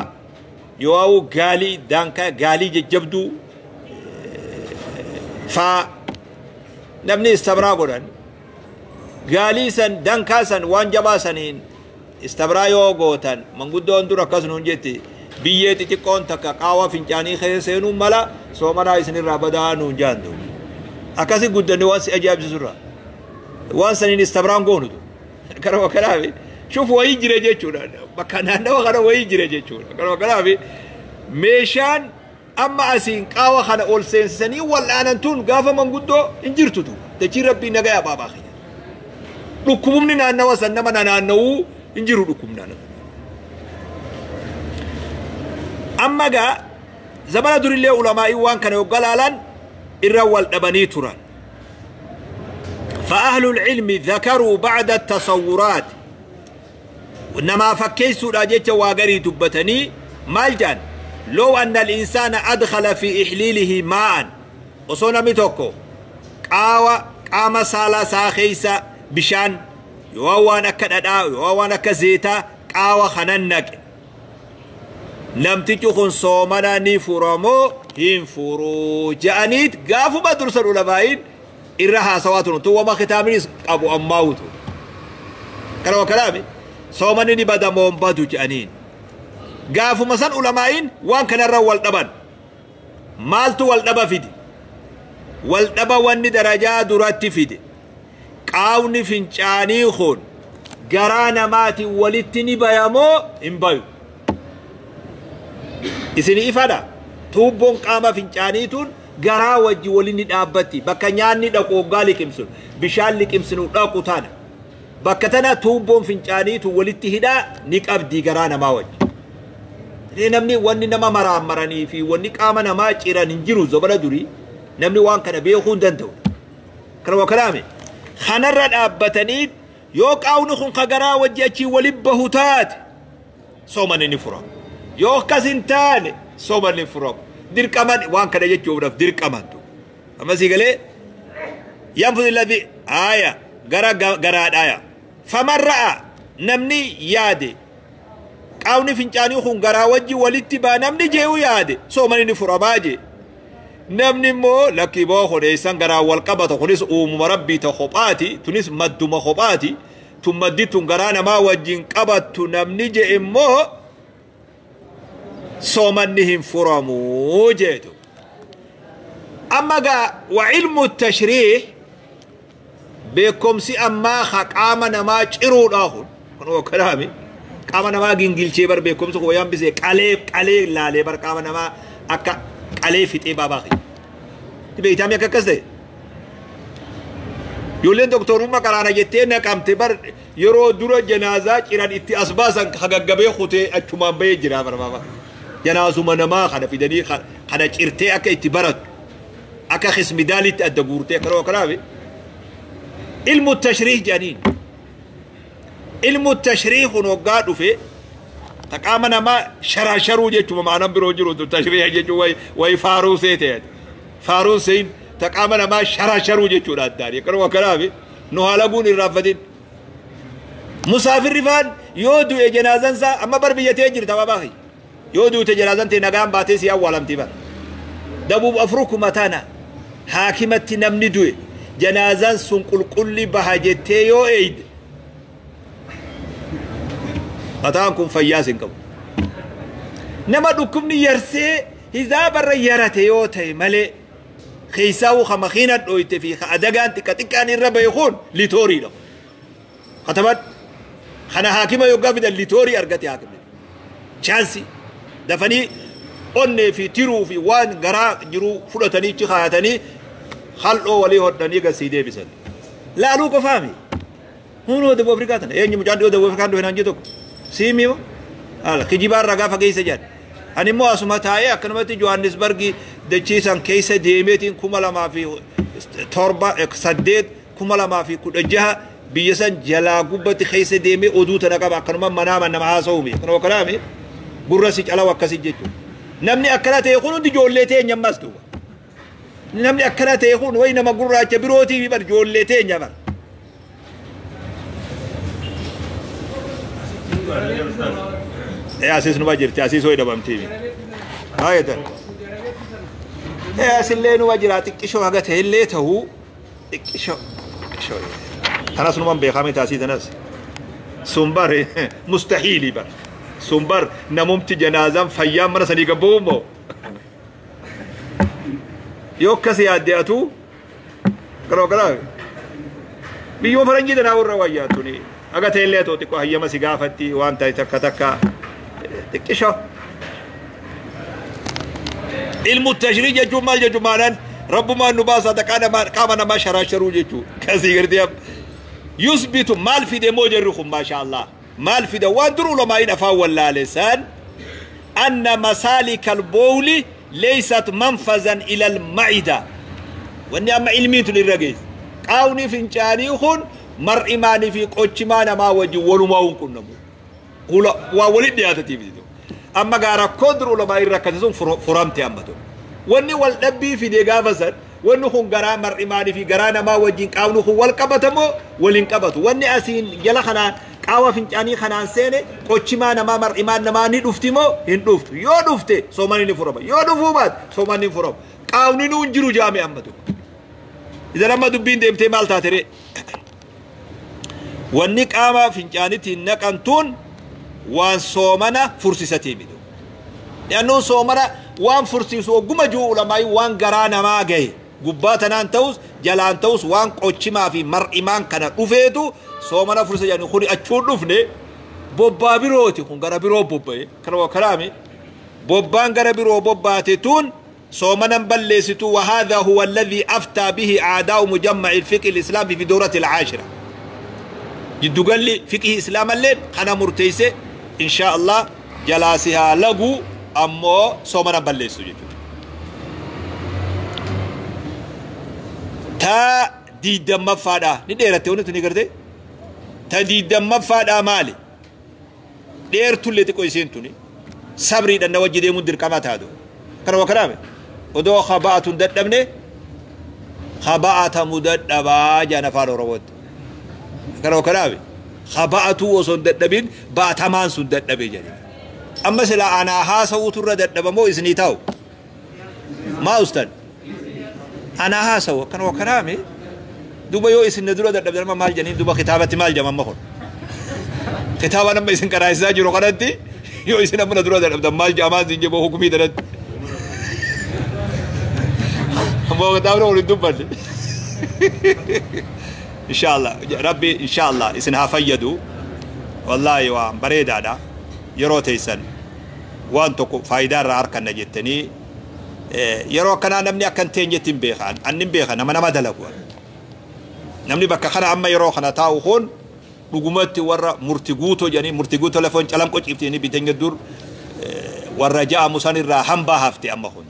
yoo gaalii daankaa gaalii jajjabduu faa namni istabraa godhan gaalii san dankaa san waan jabaa saniin istabraa yoo gootan manguddoon dur akkas nuun jetti biyyee xixiqqoon takka qaawwa fincaanii keessa seenuun mala soomanaa isinirraa badaa nuun jaantu akkasi guddanne waan si ajaa'ibsiisurraa waan saniin istabraan goonutu kanuma kanaafi shuf wayii jire jechuudha bakka naannawa kana wayii jire jechuudha kanuma kanaafi meeshaan amma asiin qaawa kana ol seensisanii wal'aanan tun gaafa manguddoo hin jirtutu dachii rabbii nagaya baabaa kiyya dhukkubumni naannawa san nama naannawuu hin jiru dhukkubni naannawa amma gaa zamana durillee ulamaa'ii waan kana yoggaa laalan irra wal dhabanii turan. فأهل العلم ذكروا بعد التصورات نما فكيسوا راجيتش واغري دبتني مالجان لو أن الإنسان أدخل في إحليله ماء وصونا ميتوكو قاوة قام سالا ساخيسا بشان يوانا كددا يوانا كزيتا قاوة خننك namtichi kun soomana ni furamoo hin furuu je'aniit gaafuma dursan ulamaa'iin irra haasawaa turan tun wama kitaabnis qabu ammaawutu kanuma kanaami soomanni ni badamoo hin badu je'aniin gaafuma san ulamaa'iin waan kanarra wal dhaban maaltu wal dhaba fide wal dhaba wanni darajaa duratti fide qaawni fincaanii kun garaa namaatiin walitti ni bayamoo hin bayu isin ifadha tuubboon qaama fincaanii tun garaa wajji waliin ni dhaabbatti bakka nyaanni dhaqu hoggaa liqimsinu bishaan liqimsinu dhaqu tana bakka tana tuubboon fincaanii tun walitti hidhaa ni qabdi garaa namaa wajji. Namni wanni nama maraammaranii fi wanni qaama namaa ciran hin jiru zabana durii namni waan kana beekuu hin danda'u. Kanuma kanaame kanarra dhaabbatanii yoo qaawni kun ka garaa wajji achii waliin bahu taate soomanni ni furama. Yoo akkas hin taane soomanni hin furamu. Dirqaman waan kana jechuudhaaf dirqamantu. Amma sii galee yanfudu alladhi aaya gara garaadhaaya. Faman ra'a namni yaade qaawni fincaanii kun garaa wajji walitti baa namni jee'u yaade soomanni ni furamaa jee. Namni immoo lakkii boo kodeessan garaa wal qabata kunis uumuma rabbii ta kophaati tunis madduma kophaati tun maddi tun garaa namaa wajjin qabattu namni je'e immoo soomanni hin furamuu jeetu. Amma gaa wa ilmu tashriih beekumsi ammaa ka qaama namaa ciruudhaa kun kun kanaami qaama namaa gingilchee bar beekumsi kun wayyaan bisee qalee qalee laalee bar qaama namaa akka qalee fixee baabaa kiyya. Beektaami akka akkas ta'e. Ijoolleen doktorummaa qaraana jettee naqamte bar yeroo dura janaazaa ciran itti as baasan hagaggabee kutee achumaan bahee jira barbaaba. Janaazuma namaa kana fidanii kana cirtee akka itti barattu akka xismidaalitti adda guurtee kana kanaaf ilmu tashriih jedhaniin. Ilmu tashriih kun hoggaa dhufe ta qaama namaa sharaasharuu jechuudha ma'anaan biroo jiru tashriih jechuun wayi faaruu seete faaruu seen ta qaama namaa sharaasharuu jechuudha addaani kanuma kanaaf nu halaguun irraanfatin. Musaafirri faan yoo du'e janaazan isaa amma bar biyyatee jirta babaahi yoo duute janaazan tee nagaan baatee si awwaalamti bar. Dabuub afrukuma tana haakimatti namni du'e janaazan sun qulqulli baha jettee yoo eeyde mataan kun fayyaas hin qabu. Nama dhukkubni yarsee hizaabarra yarate yoo ta'e malee keessaa ka makiina dhoyte fi ka adagaan xiqqa xiqqaan irra bahe kun litooriidha. Kataban kana haakima yoggaa fidan litoorii argate haakimni. Chaansi dafanii onnee fi tiruu fi waan garaa jiru fudhatanii ichi kaayatanii hal'oo walii hodhanii gasii deebisan. Laaluu qofaami. Hunoo Daboo Afrikaa tana eenyu mucaan dhiyoo Daboo Afrikaan dhufe naan jedhu tokko. Siimii moo? Haala kijibaan ragaa fageessa jedhan. Ani immoo asuma taa'ee akkanumatti Johannesburg dachiisan keessa deemeetiin 2007 8 2016 biyya san jalaa gubbatti keessa deemee oduu tana qaba akkanuma manaa nama haasa'uumi. Kanuma kanaami gurra si calawu akkasii jechuudha. Namni akkana ta'e kun hundi ijoollee teenya ammas duuba. Namni akkana ta'e kun wayi nama gurraacha birootii bar ijoollee teenya bar. Asiis numa jirti asiis ho'i dhabamtii. Haa asillee numa jira xiqqishoo haga ta'e illee ta'uu xiqqishoo xiqqishoo. Tanas numan beekame taasii tanas. Sun bar mustahiilii bar. Sun bar namumti janaazaan fayyaan mana sanii gabba'u moo. Yoo akkas yaadde atuu garoo garaa biyyoo faranjii tanaa warra wayyaa tuni. Haga ta'e illee ta'u xiqqoo hayyama si gaafatti waan ta'e takka takka xiqqishoo. Ilmu tashrii jechuun maal jechuun maanaan rabbumaan nu baasaa qaama namaa sharaasharuu jechuu kasii gartee yusbitu maal fide moo jarri kun maasha Allah maal fide waan dur ulamaa'iin afaan wallaalesan anna masaalika albowli leysat manfazan ila alma'ida wanni amma ilmiin tun irra geesse qaawni fincaanii kun mar'imaanii fi qochimaa namaa wajjin walumaa hin qunnamu waa walit dhiyaatatiif amma gaa rakkoon dur ulamaa irra akkasi sun furamte amma tun wanni wal dhabbii fide gaafa san wanni kun garaa mar'imaanii fi garaa namaa wajjin qaawni kun wal qabatamoo waliin qabatu wanni asiin jala kanaan qaawa fincaanii kanaan seene qochimaa namaa mar'imaan namaa ni dhufti moo hin dhuftu yoo dhufte soomanni ni furama yoo dhufuu baate soomanni ni furama qaawni nuun jiru jaame amma tun idan amma dubbiin deemtee maal taate ree wanni qaama fincaaniitiin naqantuun waan soomana fursisatii mitu لأنه soomana waan fursiisu ogguma jiru ulamaayii waan garaa namaa gahe gubbaa tanaan ta'us jalaan ta'us waan qochimaa fi mar'imaan kana dhufeetu soomana fursa jedhani kun achuun dhufne bobbaa birooti kun gara biroo bobba'e kana kanaami bobbaan gara biroo bobbaate tun soomanan balleessitu وهذا هو الذي أفتى به أعداء مجمع الفقه الإسلامي في دورة العاشرة جدو قال لي فقه إسلام الليل أنا مرتيسة إن شاء الله جلاسها لقو ammoo soomana balleessu jechuudha. Ta diiddammaffaadha ni dheeratte wanti tuni gartee ta diiddamaffaadha maali dheertullee xiqqoo isiin tuni sabriidhaan na wajji deemuun dirqama taatu kana kanaame odoo haba'atun dadhabne haba'atamu dadhabaa jaan afaan oromootti kana kanaame haba'atuu osoo hin dadhabin ba'atamaan sun dadhabe jedhe amma sila anaa haasa'uutu irra dadhabamoo isinii ta'u maa ustan anaa haasa'u akkana kanaame duuba yoo isin dura dadhabdan amma maal jedhaniin duuba kitaabatti maal jedhama amma kun kitaaba nama isin qaraa'isaa jiru kanatti yoo isin amma dura dadhabdan maal jedhamaa isin jedhu hukumii tanatti ammoo kitaabni waliin dubbanne inshallah rabbi inshallah isin haa fayyadu wallaahi waan bareedaadha yeroo teessan waan tokko faayidaa irraa arganna jettanii yeroo akkanaa namni akka hin teenyetti hin beekan anni hin beekan nama nama dalagu. Namni bakka kana amma yeroo kana taa'u kun dhugumatti warra murti guutoo jedhanii murti guutoo lafoon calanqoo ciibtanii bitanii dur warra ja'amu san irraa hambaa hafte amma kun.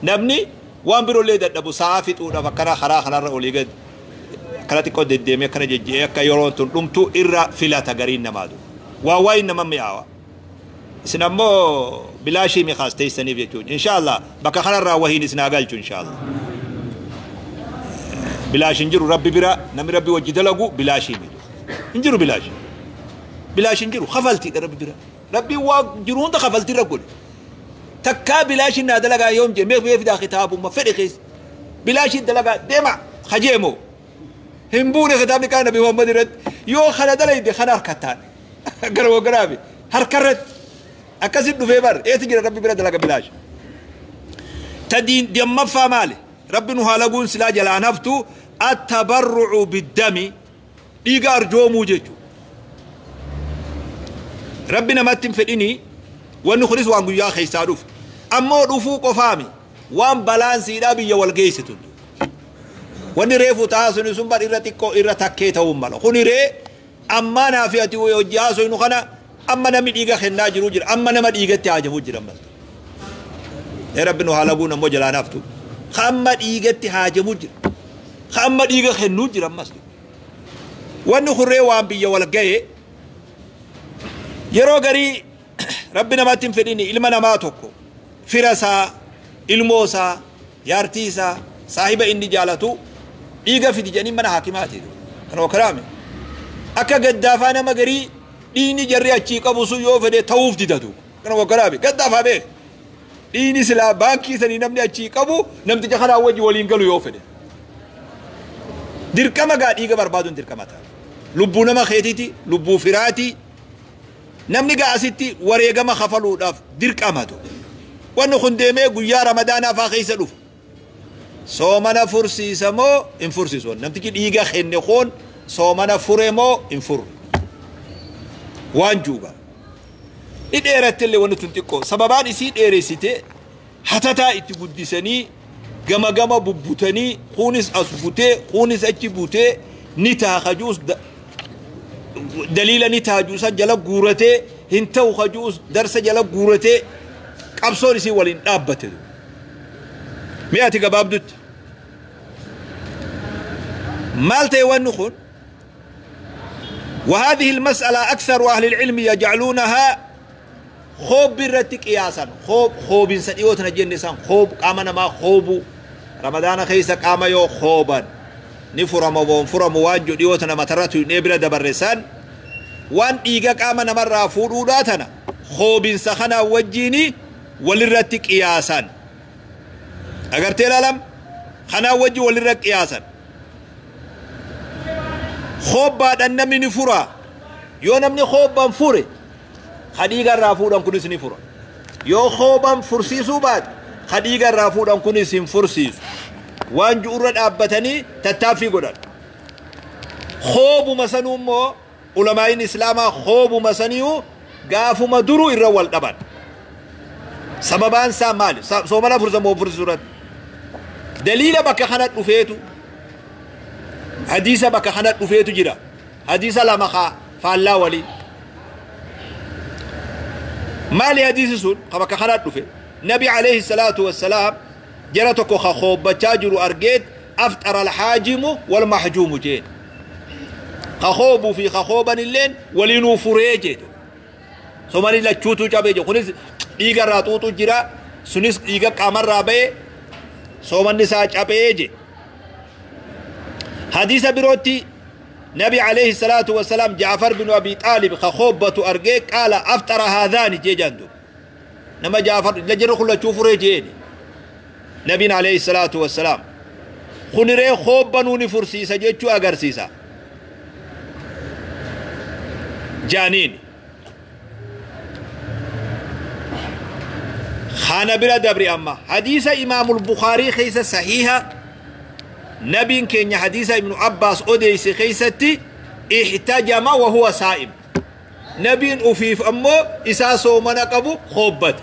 Namni waan biroollee dadhabu sa'a fixuudhaaf akkana karaa kanarra olii gad akkana xiqqoo deddeemee akkana jejje'ee akka yeroon tun dhumtu irra filata gariin namaatu. Waa waa'in nama mi'aawa. Isin ammoo bilaashii miqaas teessaniif jechuudha. Inshaallah bakka kanarraa wahiin isin haa galchu inshaallah. Bilaash hin jiru rabbi bira namni rabbi wajji dalagu bilaashii miti. Hin jiru bilaash. Bilaash hin jiru kafaltiidha rabbi bira. Rabbi waa jiru hunda kafaltii irra godhe. Takkaa bilaashiin naa dalagaa yoom jee mee fidaa kitaabumma fedhe keessa. Bilaashiin dalagaa deema kajeemoo. Hin buune kitaabni kaan Nabi Muhammad irratti yoo kana dalayde kana harkattaan. Gara garaafi harkarratti. Akkasit dhufee bar eeti jira rabbi bira dalaga bilaash. Ta diammaffaa maali? Rabbi nu haalaguun silaa jalaan haftu attabarrucu biddami dhiiga arjoomuu jechuudha. Rabbi namatti hin fedhinii wanni kunis waan guyyaa keessaa dhufu. Ammoo dhufuu qofaami waan balaansiidhaa biyya wal geessitu. Wanni reefu taasisni sun bar irra xiqqoo irra takkee ta'uu mala. Kuni ree ammaa naa fi ati hojii haasofnu kana amma namni dhiiga kennaa jiru jira amma nama dhiigatti haajamuu jira ammas. Rabbi nu haalaguun ammoo jalaan haftu. Amma dhiigatti haajamuu jira. Amma dhiiga kennuu jira ammas. Wanni kurree waan biyya wal ga'e yeroo garii rabbi namatti hin fedhini ilma namaa tokko fira isaa ilmoo isaa yaartii isaa saahiba inni jaalatu dhiiga fidi jedhanii mana haakimaati. Kan okaraame akka gaddaafaa nama garii dhiigni jarri achii qabu sun yoo fedhe ta'uuf didatu. Kan okaraame gaddaafaa beek. Dhiigni silaa baankii sanii namni achii qabu namticha kanaa wajji waliin galu yoo fedhe. Dirqama gaa dhiiga barbaaduun dirqama ta'a. Lubbuu nama keetiiti, lubbuu firaati. Namni gaa asitti wareegama kafaluudhaaf dirqamatu. Wanni kun deemee guyyaa Ramadaanaa faa keessa dhufu. Soomana fursiisa moo hin fursiisu? Namtichi dhiiga kenne kun soomana fure moo hin furre? Waan juuba. Ni dheeratte illee wanni tun xiqqoo. Sababaan isii dheeressite hatataa itti guddisanii gama gama bubbutanii kunis as butee kunis achi butee ni ta'a kajuus daliila ni ta'a juusan jala guuratee hin ta'u kajuus darsa jala guuratee qabsoon isii waliin dhaabbate. Mee ati gabaabdutti maal ta'e wanni kun? وهذه المسألة أكثر أهل العلم يجعلونها خوب بالرت قياسا خوب خوب سديوتنا جنسان خوب قامنا ما خوب رمضان خيسا قام يو خوبا نفرم وفرم وانجو ديوتنا مترتو نبرة دبرسان وان إيقا قامنا مرة فوروداتنا خوب سخنا وجيني وللرت قياسا أقرتي الألم خنا وجي وللرت قياسا خوب بعد النمي نفرا يو نمني خوبا فوري خديقة رافودا كنس نفرا يو خوبا فرسيسو بعد خديقة رافودا كنس فرسيسو وان جورد أبتني تتافي قدر خوب مسنو مو علماء الإسلام خوب مسنيو قافو مدرو الرول طبعا سببان سامال سومنا فرزة مو فرزورات دليل بك خانت رفيتو حديث بك خانت رفيتو جرا حديث لا مخا فالله ولي مالي حديث سون بك خانت رفيت نبي عليه الصلاة والسلام جرتك خوب تاجر أرجيت أفطر الحاجم والمحجوم جين خخوب في خخوبا اللين ولينو فريجيت سومالي لا تشوتو جابيجو خنس إيجا راتوتو جرا سنس إيجا قمر رابي سومن نساء جابيجي حديث بروتي نبي عليه الصلاة والسلام جعفر بن أبي طالب خخوبة أرجيك قال أفطر هذان جيجاندو نما جعفر لجرو كله تشوفريجين نبي عليه الصلاة والسلام خنري خوب بنوني فرسيسا جيتشو أغرسيسا جانين خانا بلا دبري أما حديث إمام البخاري خيسة صحيحة نبي كين حديث ابن عباس أوديس خيستي احتجم وهو صائم نبي أفيف أمو إساسو منقبو خوبت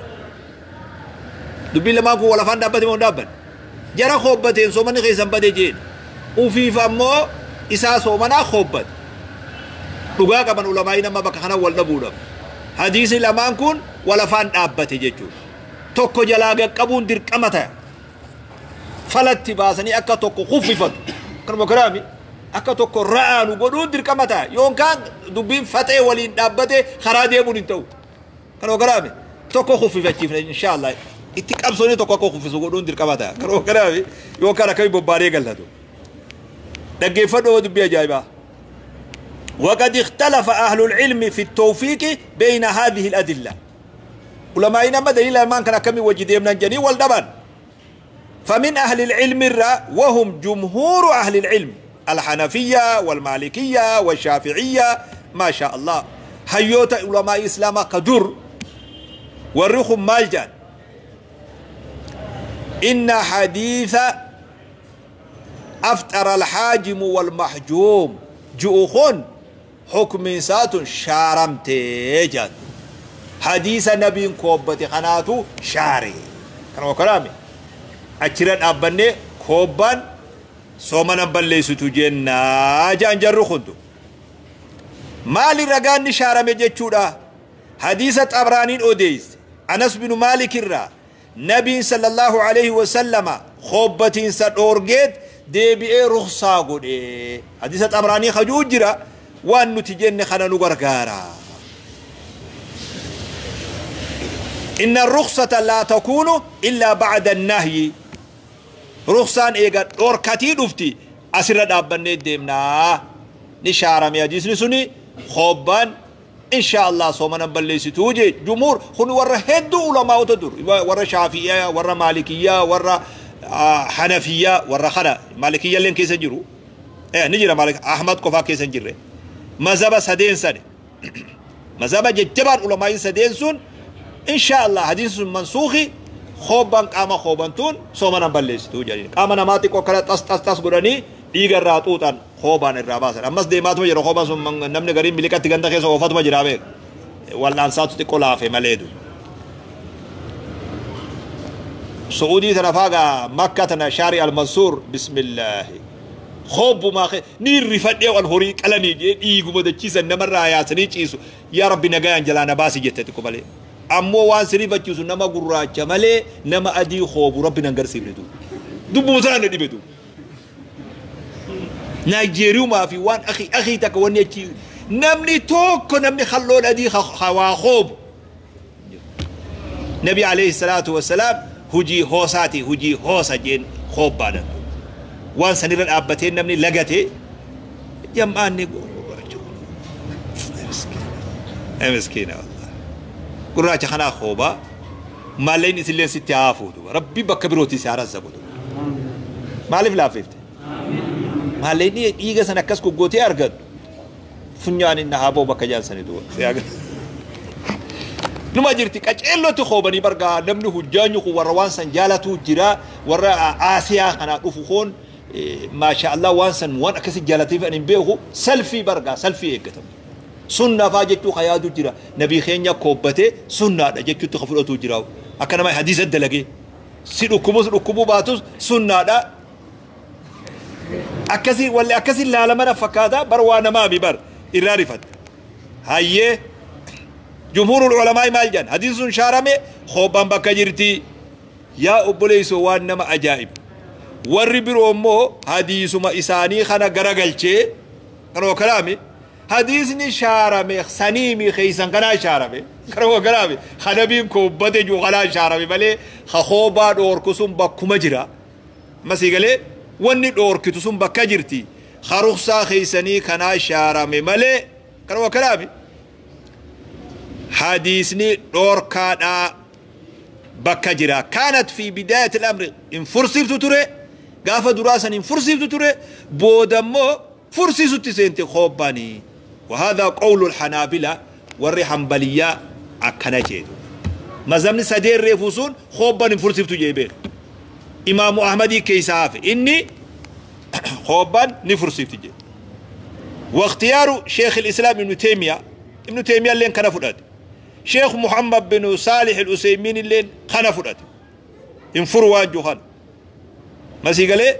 دبي لما كو ولا فان دابت مو دابت جرى خوبتين سومن خيسن بدي جين أفيف أمو Isaa soomanaa koobbate. Dhugaa qaban ulamaa'iin amma bakka kana wal dhabuudhaaf. Hadiisni lamaan kun wal afaan dhaabbate jechuudha. Tokko jalaa qaqqabuun dirqama ta'a. Falatti baasanii akka tokko kuffifatu. Kanuma karaami akka tokko ra'aanu godhuun dirqama ta'a. Yookaan dubbiin faxee waliin dhaabbate karaa deemuun hin ta'u. Kanuma karaami tokko kuffifachiifne inshaallah. Itti qabsoonni tokko akka kuffisu godhuun dirqama ta'a. Kanuma karaami yookaan akkamii bobbaanee gallatu. Dhaggeeffadhoo dubbii ajaa'ibaa. وقد اختلف أهل العلم في التوفيق بين هذه الأدلة. علماء ما دليل ما كان كم وجدين من جني والدبن. فمن أهل العلم الرا وهم جمهور أهل العلم الحنفية والمالكية والشافعية ما شاء الله هيوت علماء إسلام قدر ورخم مالجان. إن حديث أفطر الحاجم والمحجوم جؤخون حكم سات شارمتي حديث نبي كوبتي خناتو شاري كانوا كلامي أشرت أبني كوبان سومنا بلسيتو جنة جان جرو خندو مالي رجاني شارمي جتشودا حديث طبراني أوديس أنس بن مالك الرا نبي صلى الله عليه وسلم خوبتين سدورجيت دي رخصة قد حديث طبراني خجوجرا وان نتجن خنا نغرغارا. إن الرخصة لا تكون إلا بعد النهي. رخصان إيغا أوركاتي دفتي أسر دابني ديمنا نشارم يا جسني سني خوبان إن شاء الله صومنا بلسي توجي جمهور خن ور هدو علماء تدور ور شافعية ور مالكية ور حنفية ور خنا مالكية لين كيسن جرو إيه نجرا مالك أحمد كفا كيسن جري مذهب سدين سنة مذهب جبار علماء سدين سن إن شاء الله حديث منسوخي خوبان قام خوبان تون صومنا بلسي توجي قام نماتي كوكلا تس تس تس غراني dhiiga irraa xuuxan hoobaan irraa baasan ammas deemaatuma jira hoobaan sun namni gariin miliqatti ganda keessa oofatuma jira beek wal'aansaatu xiqqoo laafe maleedu. Su'uudii tana faagaa Makka tana Shaari Al-Mansuur bismillaahi hoobumaa ni rifadhee wal horii qalanii jee dhiiguma dachiisan namarraa yaasanii ciisu yaa rabbi nagayaan jalaa na baasi jette xiqqoo malee ammoo waan si rifachiisu nama gurraacha malee nama adii hoobu rabbi nan garsiifne duuba dubbuma sana na dhibe duuba. نيجيريوما في وان أخي أخي تكوني نمني توك نمني خلون أدي خواخوب. نبي عليه الصلاة والسلام هجي هوساتي هجي هوسا جين خوب بعد وان سنير الأبتين نمني لقتي جمعني مسكينة والله قراءة خنا خوبا ما لين إسلين ستة عافو ربي بكبروتي سعر الزبود ما لف لاففت Maalleen dhiiga sana akkas goggootee argattu funyaan inni haaboo bakka jaalsanii du'a. Numa jirti qaceellootti hoobanii bargaa namni hujjaanyu kun warra waan san jaalatu jira warra Aasiyaa kanaa dhufu koon maasha Allah waan san waan akkasii jaalateef ani hin beeku salfii bargaa salfii eeggatamu. Sunnaa faa jechuu kayaadu jira nabii keenya koobbatee sunnaadha jechuutti ka fudhatu jira akka nama hadiisa dalagee si dhukkubus dhukkubuu baatus sunnaadha. Akkasii walli akkasii laalamana fakkaata bar waa namaa mi bar irraa rifate. Hayyee jumhuurul ulamaa maal jedhan hadiisni sun shaarame hoobaan bakka jirti yaa obboleessoo waan nama ajaa'ibu. Warri biroo immoo hadiisuma isaanii kana garagalchee kanoo kalaami hadiisni shaarame saniimi keeysan kanaa shaarame kanoo kalaami kanabiin koobbate jiru kanaa shaarame malee hoobaa dhoorku sun bakkuma jira. Masii galee wanni dhoorkitu sun bakka jirti haruksaa keeysanii kanaa shaarame malee kanuma kalaami hadiisni dhoorkaadhaa bakka jira kaanat fi bidaayati al-amri in fursiiftu ture gaafa duraa san hin fursiiftu ture boodammoo fursiisutti seente hoobbaanii وهذا قول الحنابلة warri hanbaliyyaa akkana jeetu mazhabni sadeen reefuu sun hoobbaan hin fursiiftu jee beeku إمام أحمدي كيساف إني خوبان نفرسي تجي واختيار شيخ الإسلام ابن تيمية ابن تيمية اللين كان فرد شيخ محمد بن صالح الأسيمين اللين كان فرد انفروا جوهان ما سيقالي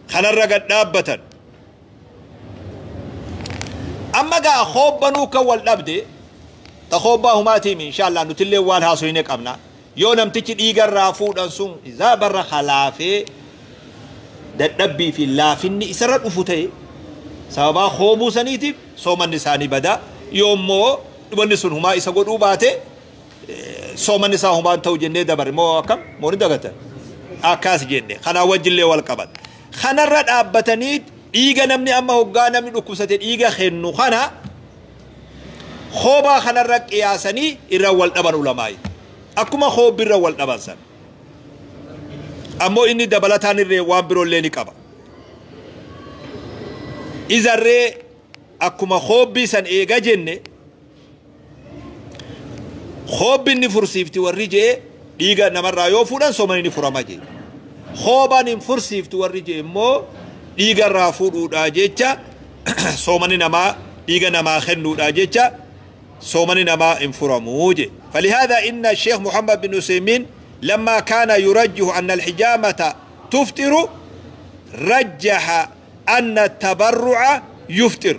خنا الرقد دابة Amma gaa hoobbanuu kan wal dhabde ta hoobbaa humaatiimi inshaallah nutillee waan haasoyne qabna. Yoo namtichi dhiigarraa fuudhan sun isaa barra halaafee dadhabbii fi laafinni isarra dhufu ta'e sababaa hoobuu saniitiif soomanni isaanii bada. Yoommoo wanni sun humaa isa godhuu baate soomanni isaa humaan ta'u jennee dabare moo akkam moo ni dagatan akkas jenne kanaa wajjillee wal qaban. Kanarra dhaabbatanii dhiiga namni amma hoggaa namni dhukkubsate dhiiga kennu kana hoobaa kanarra qiyaasanii irra wal dhaban ulamaayi. Akkuma hoobbiirra wal dhaban san. Ammoo inni dabalataan irree waan biroollee ni qaba. Izarree akkuma hoobbii san eega jenne hoobbiin ni fursiifti warri jee dhiiga namarraa yoo fuudhan soomani ni furama jee. Hoobaan hin fursiiftu warri jee immoo dhiigarraa fuudhuudhaa jecha soomani namaa dhiiga namaa kennuudhaa jecha soomani namaa hin furamuu jee. فلهذا إن الشيخ محمد بن عثيمين لما كان يرجح أن الحجامة تفطر رجح أن التبرع يفطر.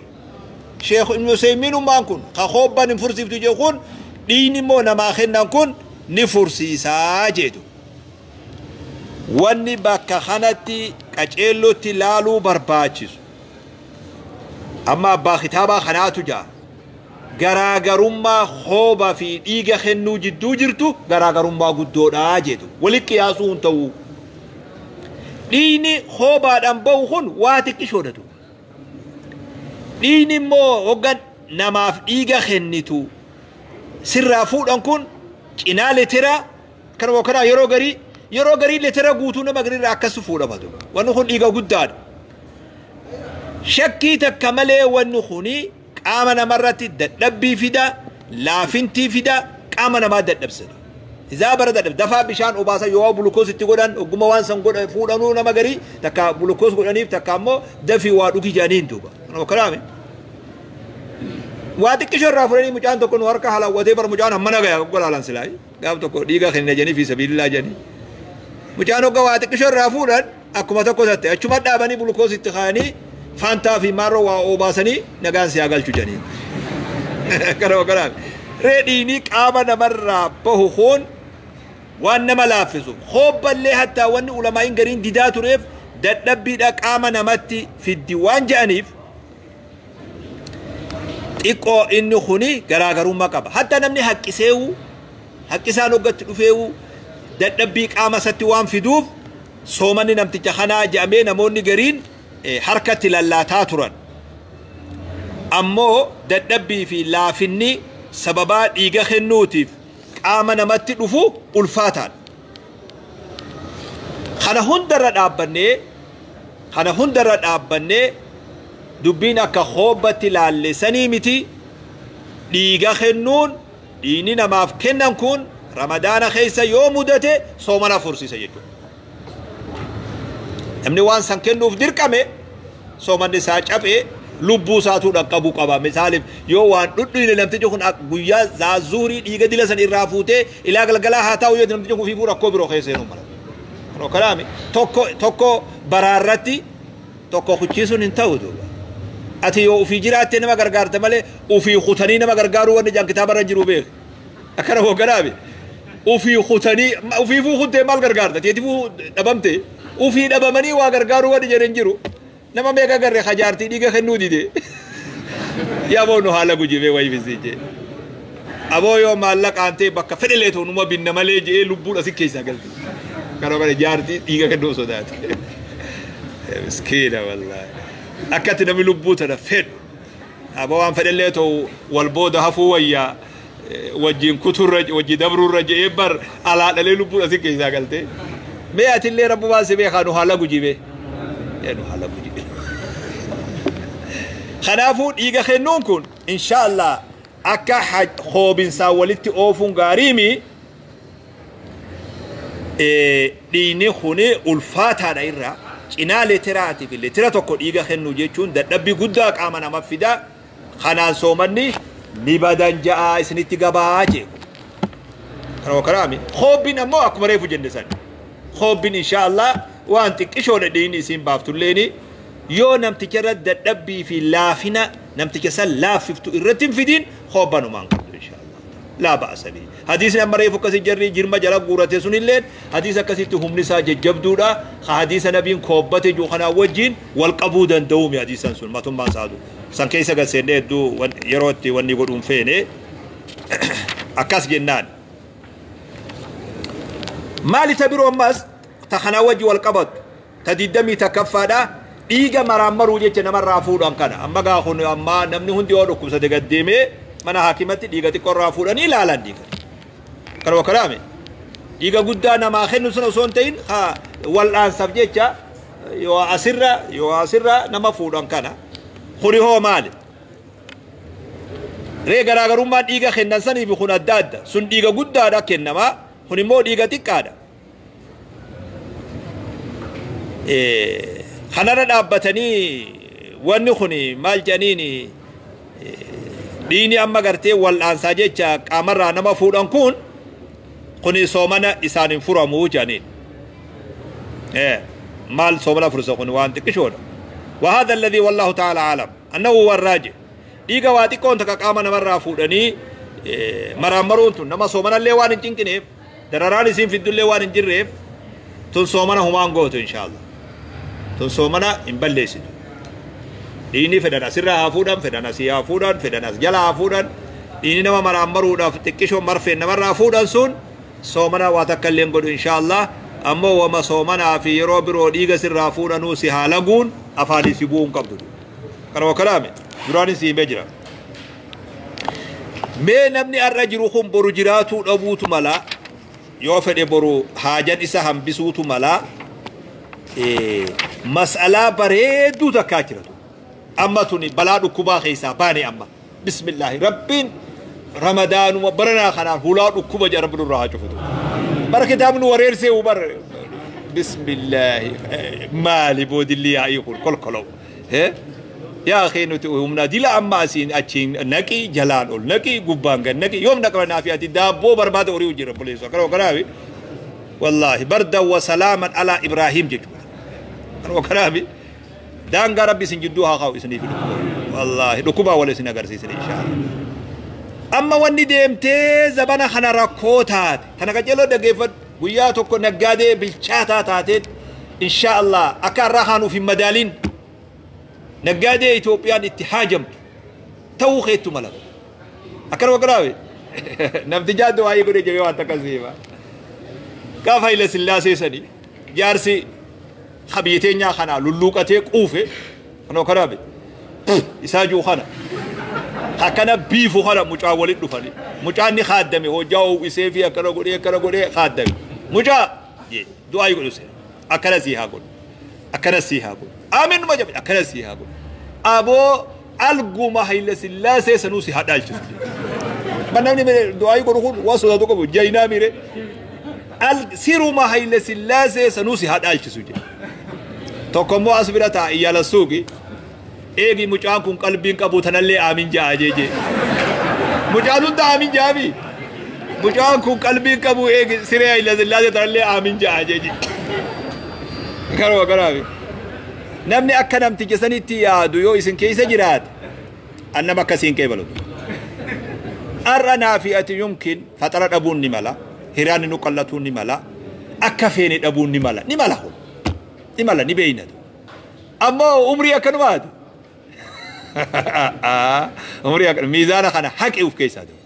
شيخ ابن عثيمين ما كن خخوبا نفرسي في ديني مو نما خنا كن نفرسي ساجدو. wanni bakka kanatti qaceellotti laaluu barbaachisu amma abbaa kitaabaa kanaatu jaa garaagarummaa hooba fi dhiiga kennuu jidduu jirtu garaagarummaa guddoodhaa jedhu walitti qiyaasuu hin ta'u. Dhiigni hoobaadhaan bahu kun waa xiqqishoodhatu. Dhiigni immoo hoggan namaaf dhiiga kennitu sirraa fuudhan kun cinaa litira kanuma kanaa yeroo garii litira guutuu nama gariirraa akkas fuudhamatu. Wanni kun dhiiga guddaadha. Shakkii takka malee wanni kuni qaama namarratti dadhabbii fida, laafintii fida, qaama namaa dadhabsatu. Isaa bara dadhab dafaa bishaan obaasa yoo bulukoos itti godhan ogguma waan san godhan fuudhanuu nama garii takka bulukoos godhaniif takka ammoo dafii waa dhugi jedhaniin duuba. Kanuma kanaame. Waa xiqqishoo irraa fudhanii mucaan tokko nu harka halaawwatee bara mucaan hammana gaya golaalan silaa gaaf tokko dhiiga kenna jedhanii fi sabiilillaa jedhanii. Mucaan hogga waa xiqqishoo irraa fuudhan akkuma tokko tatte achuma dhaabanii bulukoos itti kaa'anii faantaa fi maarroo waa obaasanii nagaan si haa galchu jedhanii. Kanuma kanaame. Reedhiini qaama namarraa bahu kun waan nama laaffisu hoobballee hattaa wanni ulamaa'iin gariin didaa tureef dadhabbiidha qaama namatti fiddi waan je'aniif xiqqoo inni kuni garaagarummaa qaba. Hatta namni haqqiseewu haqqisaan hoggatti dhufeewu dadhabbii qaama isatti waan fiduuf soomanni namticha kanaa je'amee namoonni gariin harkatti lallaataa turan. Ammoo dadhabbii fi laafinni sababaa dhiiga kennuutiif qaama namatti dhufu ulfaataan. Kana hundarra dhaabbannee dubbiin akka hoobbatti laallesanii miti dhiiga kennuun dhiigni namaaf kennan kun ramadaana keessa yoo mudate soomana fursiisa jechuudha. Namni waan san kennuuf dirqame soomanni isaa caphee lubbuu isaatuu dhaqqabuu qaba. Misaaliif yoo waan dhudhiine namtichi kun guyyaa zaazuurii dhiiga dila san irraa fuutee ilaa galgalaa haa taa'u yoo namtichi kun fiifuu rakkoo biroo keessa seenuu mala. Kanoo kanaami tokko baraarratti tokko kuchiisuun hin ta'u duuba. Ati yoo ufii jiraattee nama gargaarte malee ufii kutanii nama gargaaruu wanni jaan kitaaba irra jiru beek. Akkana hoo kanaami ufii kutanii ufiifuu kuttee maal gargaarta? Teetifuu dhabamte ufii dhabamanii waa gargaaruu wanni jedhan jiru. Nama meeqa garree hajaartii dhiiga kennuu dide. Yaa boo nu haala gujibee wayii fisiijee. Aboo yoo maallaqaan ta'e bakka fedhelee ta'u numa binna malee je'ee lubbuun asi keessaa galte. Kanoo kana jaartii dhiiga kennuu sodaate. Miskiina wallaahi. Akkatti namni lubbuu tana fedhu. Aboo waan fedhellee ta'u wal booda hafuu wayyaa wajjin kuturra wajji dabruurra je'ee bar alaa dhalee lubbuun asi keessaa galte. Mee atillee rabbumaan si beekaa nu haala gujibee. Nu haala gujibee. Kanaafuu dhiiga kennuun kun inshaallah akka hoobinsaa walitti oofuun gaariimi dhiigni kuni ulfaataadha irraa cinaa litiraatii fi litira tokko dhiiga kennuu jechuun dadhabbii guddaa qaama nama fida. Kanaan soomanni ni badan ja'a isinitti gabaa jee. Kanuma kanaami hoobbiin ammoo akkuma reefu jenne san hoobbiin inshaallah waan xiqqishoodha dhiigni isiin baaftulleeni yoo namticha irra dadhabbii fi laafina Namticha san laaffiftu irratti hin fidin hoobbanumaan qabdu inshaallah. Laa ba'asa bihi. Hadiisni amma reefu akkasii jarri jirma jala guurate sunilleen hadiisa akkasitti humni isaa jajjabduudha. Ka hadiisa nabiin koobbate jiru kanaa wajjin wal qabuu danda'uumi hadiisan sun matummaan isaatu. San keessa gad seennee hedduu yeroo itti wanni godhuun feene akkas jennaan. Maali ta biroo ammas ta kanaa wajji wal qabattu ta 21ffaadha dhiiga maraammaruu jecha namarraa fuudhan kana. Amma gaa kun amma namni hundi yoo dhukkubsate gad deemee mana haakimatti dhiiga xiqqoo irraa fuudhanii ilaalan dhiiga. Kanuma kanaame dhiiga guddaa namaa kennu sun osoo hin ta'in wal'aansaaf jecha yoo asirra nama fuudhan kana. Kuni hoo maali? Ree garaagarummaan dhiiga kennan saniif kun adda adda. Sun dhiiga guddaadha kennamaa kun immoo dhiiga xiqqaadha. Kanarra dhaabbatanii wanni kun maal jedhaniin dhiini amma gartee wal'aansaa jecha qaamarraa nama fuudhan kun kuni soomana isaan hin furamuu jedhaniin. Maal soomana fursa kun waan xiqqishoodha. وهذا الذي والله تعالى أعلم أنه هو الراجح. dhiiga waa xiqqoon takka qaama namarraa fuudhanii maraammaruun tun nama soomanallee waan hin cinqineef dararaan isiin fiddullee waan hin jirreef tun soomana humaan gootu inshaallah. Tun soomana hin balleessitu. Dhiini fedhan asirraa haa fuudhan, fedhan asii haa fuudhan, fedhan as jala haa fuudhan. Dhiini nama maraammaruudhaaf xiqqishoo marfeen namarraa fuudhan sun soomana waa takka illee godhu inshaallah. Ammoo wama soomanaa fi yeroo biroo dhiiga sirraa fuudhanuu si haa laguun afaanii si bu'uu hin qabdu. Kanuma kanaame duraanis si himee jira. Mee namni har'a jiru kun boru jiraatuu dhabuutu mala yoo fedhe boru haajan isa hambisuutu mala mas'alaa bareedduu takkaa jiratu. Amma tuni balaa dhukkubaa keessaa baane amma. Bismillaahi rabbiin ramadaanuma baranaa kanaan hulaa dhukkuba jedha rabbi nurraa haa cufutu. Bara kitaabni wareersee bar bismillaahi maali boodilli yaa'ii kun kolkolow. Yaa akhi nuti humna dila amma asiin achiin naqii jalaan ol naqii gubbaan gad naqii yoom naqama naafi ati daabboo barbaada horii jira obboleessu akkana kanaafi wallaahi bardan wa salaaman alaa Ibraahim jechuudha. Akkana kanaafi daangaa rabbi isin jidduu haa kaa'u isiniif dhukkuba wallaahi dhukkubaa wal isin agarsiisin inshaallah. Amma wanni deemtee zabana kana rakkoo taate tana qajeeloo dhaggeeffadhu guyyaa tokko naggaadee bilchaataa taateen inshaallah akka har'aa kaanuuf hin madaaliin naggaadee Itoophiyaan itti haajamtu ta'uu keettu mala. Akkanuma kanaafi namtichaa du'aayii godhee jabee waan takka siima. Gaafa Haile Sillaasee sanii jaarsi biyya teenyaa kanaa lulluuqatee quufe kanuma kanaafi isaa jiru kana akkana biifu kana mucaa walitti dhufanii mucaan ni kaaddame hojjaa uwwisee fi akkana godhee kaaddame mucaa du'aayii godhu seera akkana sii haa godhu akkana sii haa godhu aamin numa jabe akkana sii haa godhu aboo alguma Haile Sillaasee sanuu si haa dhaalchisu. Namni du'aayii godhu kun waan sodaatu qabu jaynaa miire siruma Haile Sillaasee sanuu si haa dhaalchisu jedhe. Tokko immoo as bira taa'a iyyaala suuqi eegi mucaan kun qalbiin qabu tanallee aamin ja'a jeje. Mucaan hunda aamin ja'ami. Mucaan kun qalbiin qabu eegi siree Haile Sillaasee tanallee aamin ja'a jeje. Kanuma kanaafi. Namni akka namticha sanitti yaadu yoo isin keessa jiraate annama akkasiin qeebalu. Har'a naafi ati yumkin faxara dhabuun ni mala, hiraanni nu qallatuun ni mala, akka feene dhabuun ni mala, ni mala ni mala ni beeynatu. Ammoo umrii akkanumaati. Umrii akkana miizaana kana haqi uf keessaa jiru.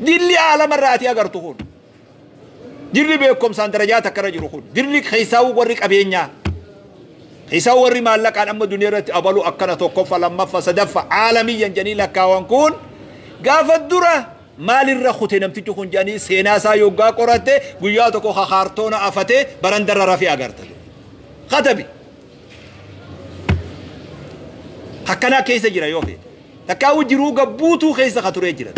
Dilli aalamarraa ati agartu kun. Jirri beekumsaan darajaa takkarra jiru kun. Jirri keessaa warri qabeenyaa. Isaa warri maallaqaan amma duniyaa irratti abalu akkana tokkoffa lammaffa sadaffa aalamiyyan jedhanii lakkaawan kun gaafa dura maalirra kute namtichi kun jedhanii seenaa isaa yoggaa qoratte guyyaa tokko kaartoona afatee barandarra rafee agarta. Katabi. Akkanaa keessa jira yoo feete. Takkaawuu jiruu gabbuutuu keessa ka turee jira.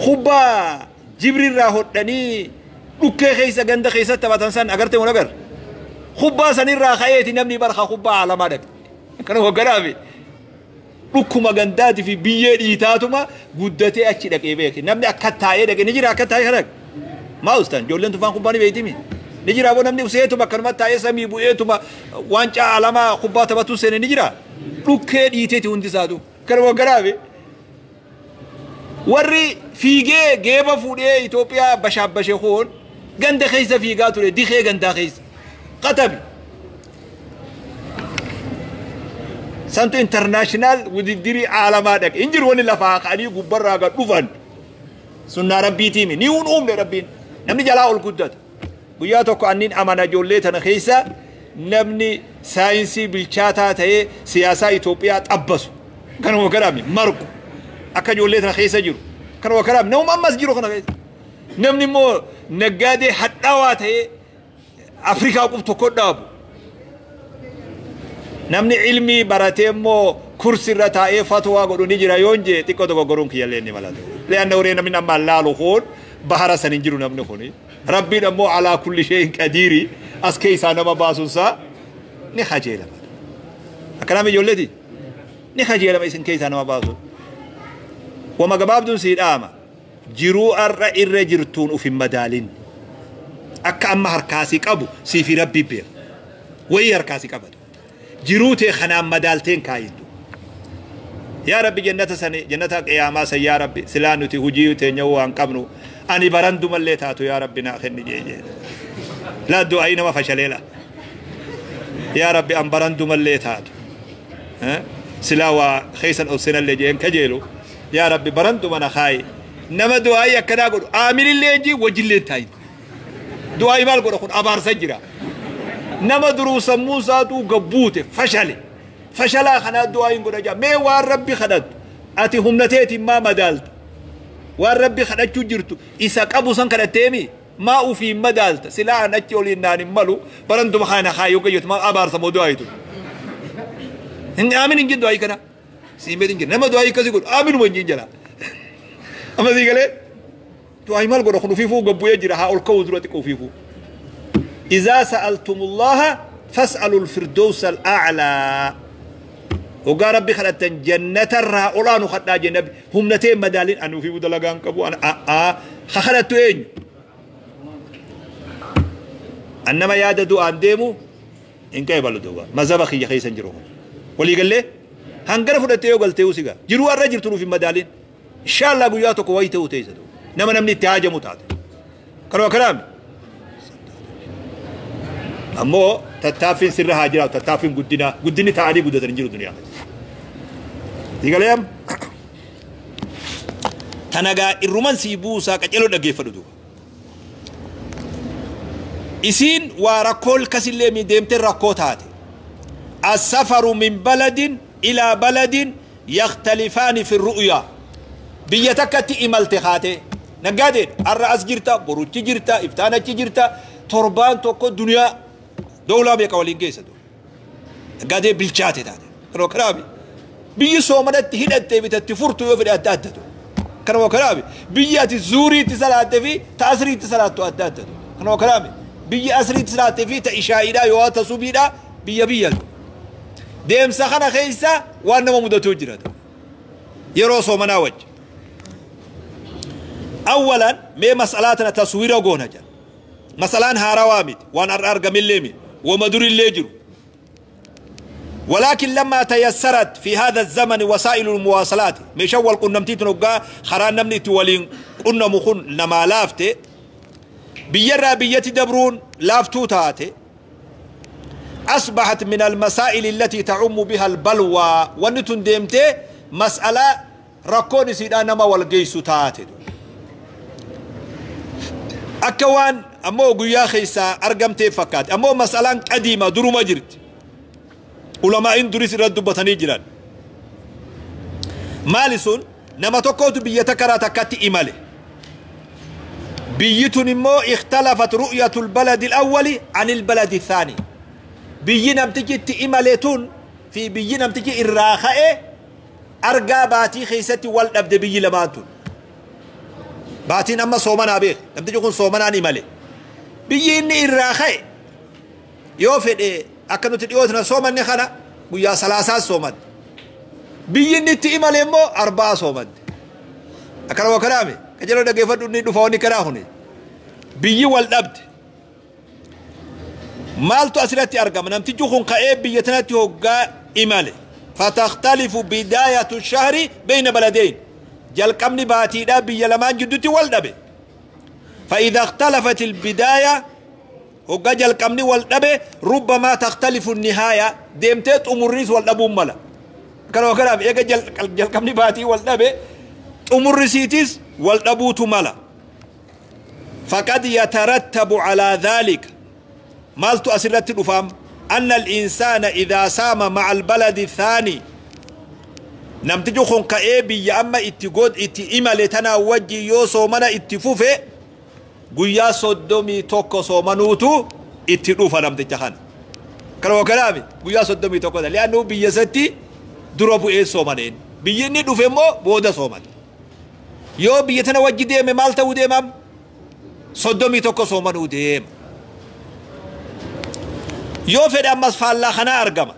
Kubbaa jibrirraa hodhanii dhukkee keessa ganda keessatti taphatan san agartee mun agarra. Kubbaa sanirraa ka'eeti namni barka kubbaa alamaa dhaqe. Kana hogganaafi dhukkuma gandaatii fi biyyee dhiitaatuma guddatee achi dhaqee beeke. Namni akka taa'ee dhaqe ni jira akka taa'ee kana dhaqe. Maa ustaan ijoolleen tufaan kubbaa ni beektimi. Ni jira boo namni useetuma akkanuma taa'ee samii bu'eetuma waancaa alamaa kubbaa taphatu seene ni jira. Dhukkee dhiiteeti hundi isaatu. Kanuma garaabe. Warri fiigee geeba fuudhee Itoophiyaa bashaabbashe kun ganda keessa fiigaa ture dikee gandaa keessa. Qatabi. Santu international wudiddirii aalamaa dhaqe. Hin jiru wanni lafaa ka'anii gubbarraa gad dhufan. Sunnaa rabbiitiimi. Ni hun uumne rabbiin. Namni jalaa ol guddata. Guyyaa tokko anniin amana ijoollee tana keessa namni saayinsii bilchaataa ta'ee siyaasaa Itoophiyaa xabbasu. Kanuma kanaami marqu. Akka ijoollee tana keessa jiru. Kanuma kanaami namuma ammas jiru kana keessa. Namni immoo naggaadee hadhaawaa ta'ee Afrikaa qub tokko dhaabu. Namni ilmii baratee immoo kursirra taa'ee fatwaa godhu ni jira yoon jee xiqqoo dogoggoruun kiyyallee ni malatu. Leanna waree namni amma laalu kun bahara san hin jiru namni kuni. Rabbiin ammoo alaa kulli shay'in qadiiri as keessaa nama baasuunsaa ni kajeelama. Akkanaam ijoolleeti ni kajeelama isin keessaa nama baasu. Wama gabaabduun sii dhaama jiruu arra irra jirtuun uf hin madaalin. Akka amma harkaasii qabu siifi rabbi beeka. Wayii harkaasii qabatu. Jiruu tee kanaan madaalteen kaayintu. Yaa Rabbi jannata sani jannata qiyaamaa san yaa Rabbi silaa nuti hujii teenya waan qabnu ani barandumallee taatu yaa Rabbi naa kenni jee jee. Laa du'aayii nama fashalee laa. Yaa Rabbi an barandumallee taatu. Silaa waa keessan ol seenallee jeen kajeelu yaa Rabbi baranduma na kaayi. Nama du'aayii akkanaa godhu aaminillee hin jiin wajjillee hin taayin. Du'aayii maal godha kun abaarsa jira. Nama duruu sammuu isaatuu gabbuute fashale. Fashalaa kanaa du'aayiin godha jaa. Mee waan Rabbi kadhattu ati humna teetiin maa madaalta? Waan Rabbi kadhachuu jirtu isa qabu san kadhatteemi maa ufiin madaalta? Silaa an achi oliin naan hin malu baranduma kana kaayoo gayyatu maa abaarsa moo du'aayitu? Hin aamin hin jin du'aayii kana. Siin beetin jira. Nama du'aayii akkasii godhu aaminuma hin jin jala. Amma sii galee du'aayii maal godha kun ufiifuu gabbu'ee jira haa ol ka'uu dura xiqqoo ufiifuu. إذا سألتم الله فاسألوا الفردوس الأعلى. وقال ربي خلتن جنة الرا أولانو خدنا جنب هم نتين مدالين أنو في بدلقان كبو أنا خخلت إين أنما ياددو أن ديمو إن كيف بلدوا ما زبخي يخي سنجروهم ولي قال لي هنقرفوا فلتيو قلتيو سيغا جروا الرجل تنو في مدالين إن شاء الله قياتك ويتو تيسدو نما نمني تهاجمو تاتي كانوا كلامي ammoo tattaaffiin sirra haa jiraatu tattaaffiin guddinaa guddinni ta'anii guddatan hin jiru duniyaa keessa. Digalee tanagaa irruman sii buusaa qaceloo dhaggeeffadhu duuba. Isiin waa rakkoo kasillee mi deemtee rakkoo taate. As-safaru min baladin ilaa baladin yakhtalifaani fi ru'yaa. Biyya takkatti imalte haate. Naggaadeen har'a as jirta boruchi jirta iftaan achi jirta torbaan tokko duniyaa dawlaa meeqa waliin geessa duuba. Naggaadee bilchaate taate. Kanuma kanaafi biyyi soomanatti hidhattee bitatti furtu yoo fedhe adda addatu. Kanuma kanaafi biyyi ati zuuriitti salaattee fi ta asriitti salaattu adda addatu. Kanuma kanaafi biyyi asriitti salaattee fi ta ishaa'iidhaa yoo ta subiidhaa biyya biyya. Deemsa kana keessa waan nama mudatu jira. Yeroo soomanaa wajji. Awwalan mee mas'alaa tana taswiira goona jira. Mas'alaan haarawaa miti waan har'a argamillee miti wama durillee jiru. ولكن لما تيسرت في هذا الزمن وسائل المواصلات مشوال قنمتي تنقى خران نمني تولين قلنا مخون نما لافتي بيرا بيتي دبرون لافتو تاتي أصبحت من المسائل التي تعم بها البلوى ونتن ديمتي مسألة ركون سيدانا ما والقيسو تاتي أكوان أمو قيا خيسا أرقمتي فكات أمو مسألة قديمة درو ما جرت علماء درس رد بطني جيران مالسون نما تكوت بيتكرا تكاتي إمالي بيتون مو اختلفت رؤية البلد الأول عن البلد الثاني بينا بتجي تإماليتون في بينا بتجي الراخاء أرقى باتي خيستي والأبد بي لماتون باتين أما صومنا بيخ نبتجي يكون صومنا إمالي بيين الراخاء يوفد إيه akka nuti dhiyootina soomanni kana guyyaa salaasaa soomadde biyyi inni itti imale immoo arbaa soomadde akkana waa kanaame qajeeloo dhaggeeffadhu inni dhufa wanni kanaa kuni biyyi wal dhabde maaltu asirratti argama namtichi kun ka'ee biyya tanatti hoggaa imale Fatakhtalifu bidaayatu shahri bayna baladayn, jalqabni baatiidha biyya lamaan jiddutti wal dhabe. فإذا اختلفت البداية hogga jalqabni wal dhabe, ربما تختلف النهاية, deemtee xumurriis wal dhabuun mala. Kanuma kanaaf eega jalqabni baatii wal dhabe, xumurrisiitis wal dhabuutu mala. فقد يترتب على ذلك, maaltu asirratti dhufaam? أن الإنسان إذا صام مع البلد الثاني, namtichi kun ka'ee biyya amma itti god itti imale tanaa wajji yoo soomana itti fufe, guyyaa 31 soomanuutu itti dhufa namticha kana. Kanuma kanaami guyyaa 31, li'annu biyya isatti dura bu'ee soomaneen, biyyi inni dhufe immoo booda sooman. Yoo biyya tana wajji deeme maal ta'uu deemam? 31 soomanuu deema. Yoo fedhe ammas faallaa kanaa argama.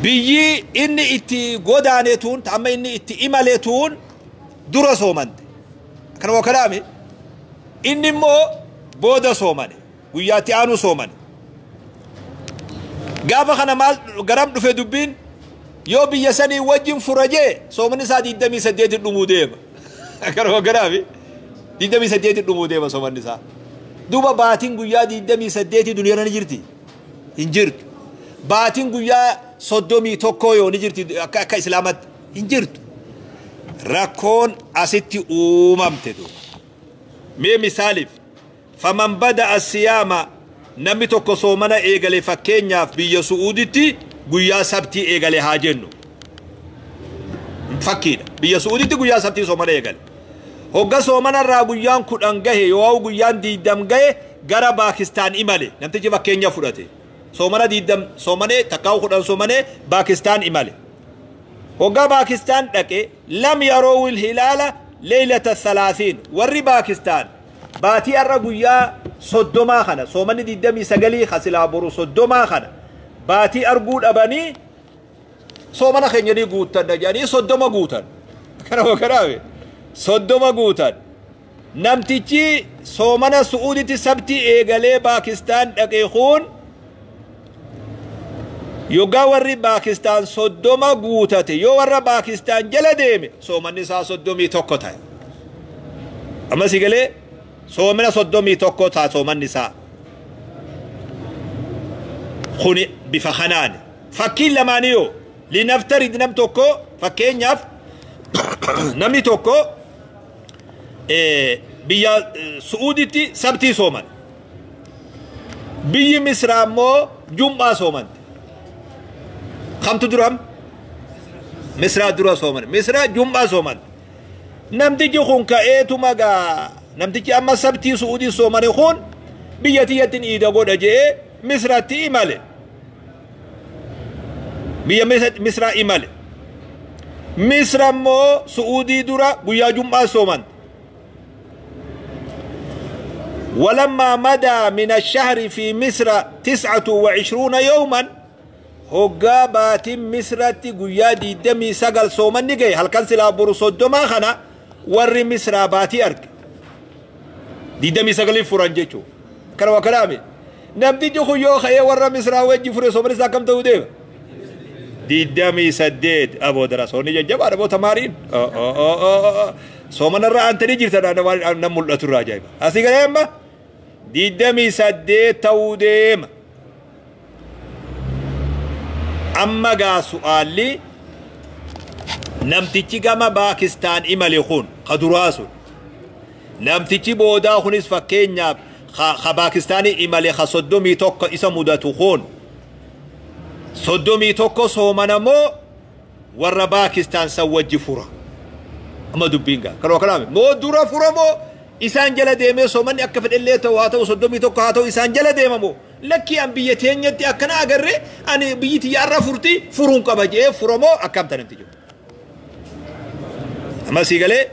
Biyyi inni itti godaane tuun, amma inni itti imale tuun, dura soomante. Kanuma kanaami inni immoo booda soomane, guyyaatti aanu soomane. Gaafa kana maal garam dhufe dubbiin? Yoo biyya sanii wajjin furajee, soomanni isaa 28 dhumuu deema. Kanuma kanaami 28 dhumuu deema soomanni isaa. Duuba baatiin guyyaa 28 duniyaarra ni jirti? Hin jirtu. Baatiin guyyaa 31 yoo ni jirti akka islaamatti? Hin jirtu. Rakkoon asitti uumamte duuba. Mee misaaliif, فمن بدأ الصيام, namni tokko soomana eegale, fakkeenyaaf biyya Su'uuditti guyyaa sabtii eegale haa jennu. Fakkiidha. Biyya Su'uuditti guyyaa sabtii soomana eegale. Hogga soomana irraa guyyaan 10 gahe yoo guyyaan 20 gahe, gara Baakistaan imale. Namtichi fakkeenya fudhate. Soomana 20 soomanee, takkaa'u 10 soomanee, Baakistaan imale. Hogga Baakistaan dhaqe, لم يروا الهلال ليلة الثلاثين, warri Baakistaan baatii har'a guyyaa 30 kana, soomanni 29 kasilaa boru 30 kana, baatii arguu dhabanii, soomana keenya ni guuttan jedhanii 30 guutan. Kana kanaafe 30 guutan. Namtichi soomana Su'uuditti sabtii eegalee Baakistaan dhaqe kun, yoggaa warri Baakistaan 30 guutate, yoo warra Baakistaan jala deeme, soomanni isaa 31 ta'e. Amma si galee? Soomina 31 ta'a soomanni isaa. Kuni bifa kanaan. Fakkiin lamaanii yoo لنفترض nam tokko, fakkeenyaaf namni tokko biyya Su'uuditti sabtii sooman. Biyyi Misraa immoo jum'aa soomante. Kamtu duram? Misraa dura sooman. Misraa jum'aa sooman. Namtichi kun ka'eetuma gaa, namtichi amma sabtii Su'uudii soomane kun, biyya tiyyattiin iida godha je'ee Misraatti imale. Biyya Misraa imale. Misra immoo Su'uudii dura guyyaa jum'aa sooman. ولما مدى من الشهر في مصر 29 يوما, hoggaa baatiin Misratti guyyaa 29 soomanni gahe, halkan silaa boru 30 kana warri Misraa baatii arge, 29 furan jechuu. Kana waa kanaame namtichi kun yoo ka'ee warra Misraa wajji fure, soomanni isaa akkam ta'uu deema? 28. Aboo darasoonni jajjabaadha boo, tamaariin soomanarra aantanii jirtan nan mul'atu irraa ajaa'iba. Asii galee amma 28 ta'uu deema. Amma gaa su'aalli, namtichi gama Baakistaan imale kun ka duraa sun, namtichi boodaa kunis, fakkeenyaaf ka Baakistaanii imale ka 31 isa mudatu kun, 31 soomana moo warra Baakistaan san wajji fura? Amma dubbiin gaa kanuma kanaame, moo dura fura moo isaan jala deemee soomanni akka fedhellee ta'u haa ta'u, 31 haa ta'u, isaan jala deema moo, lakkii an biyya teenyatti akkana agarre, ani biyyi tiyyaarra furti, furuun qaba jee fura moo akkam tanatti jiru? Amma sii galee?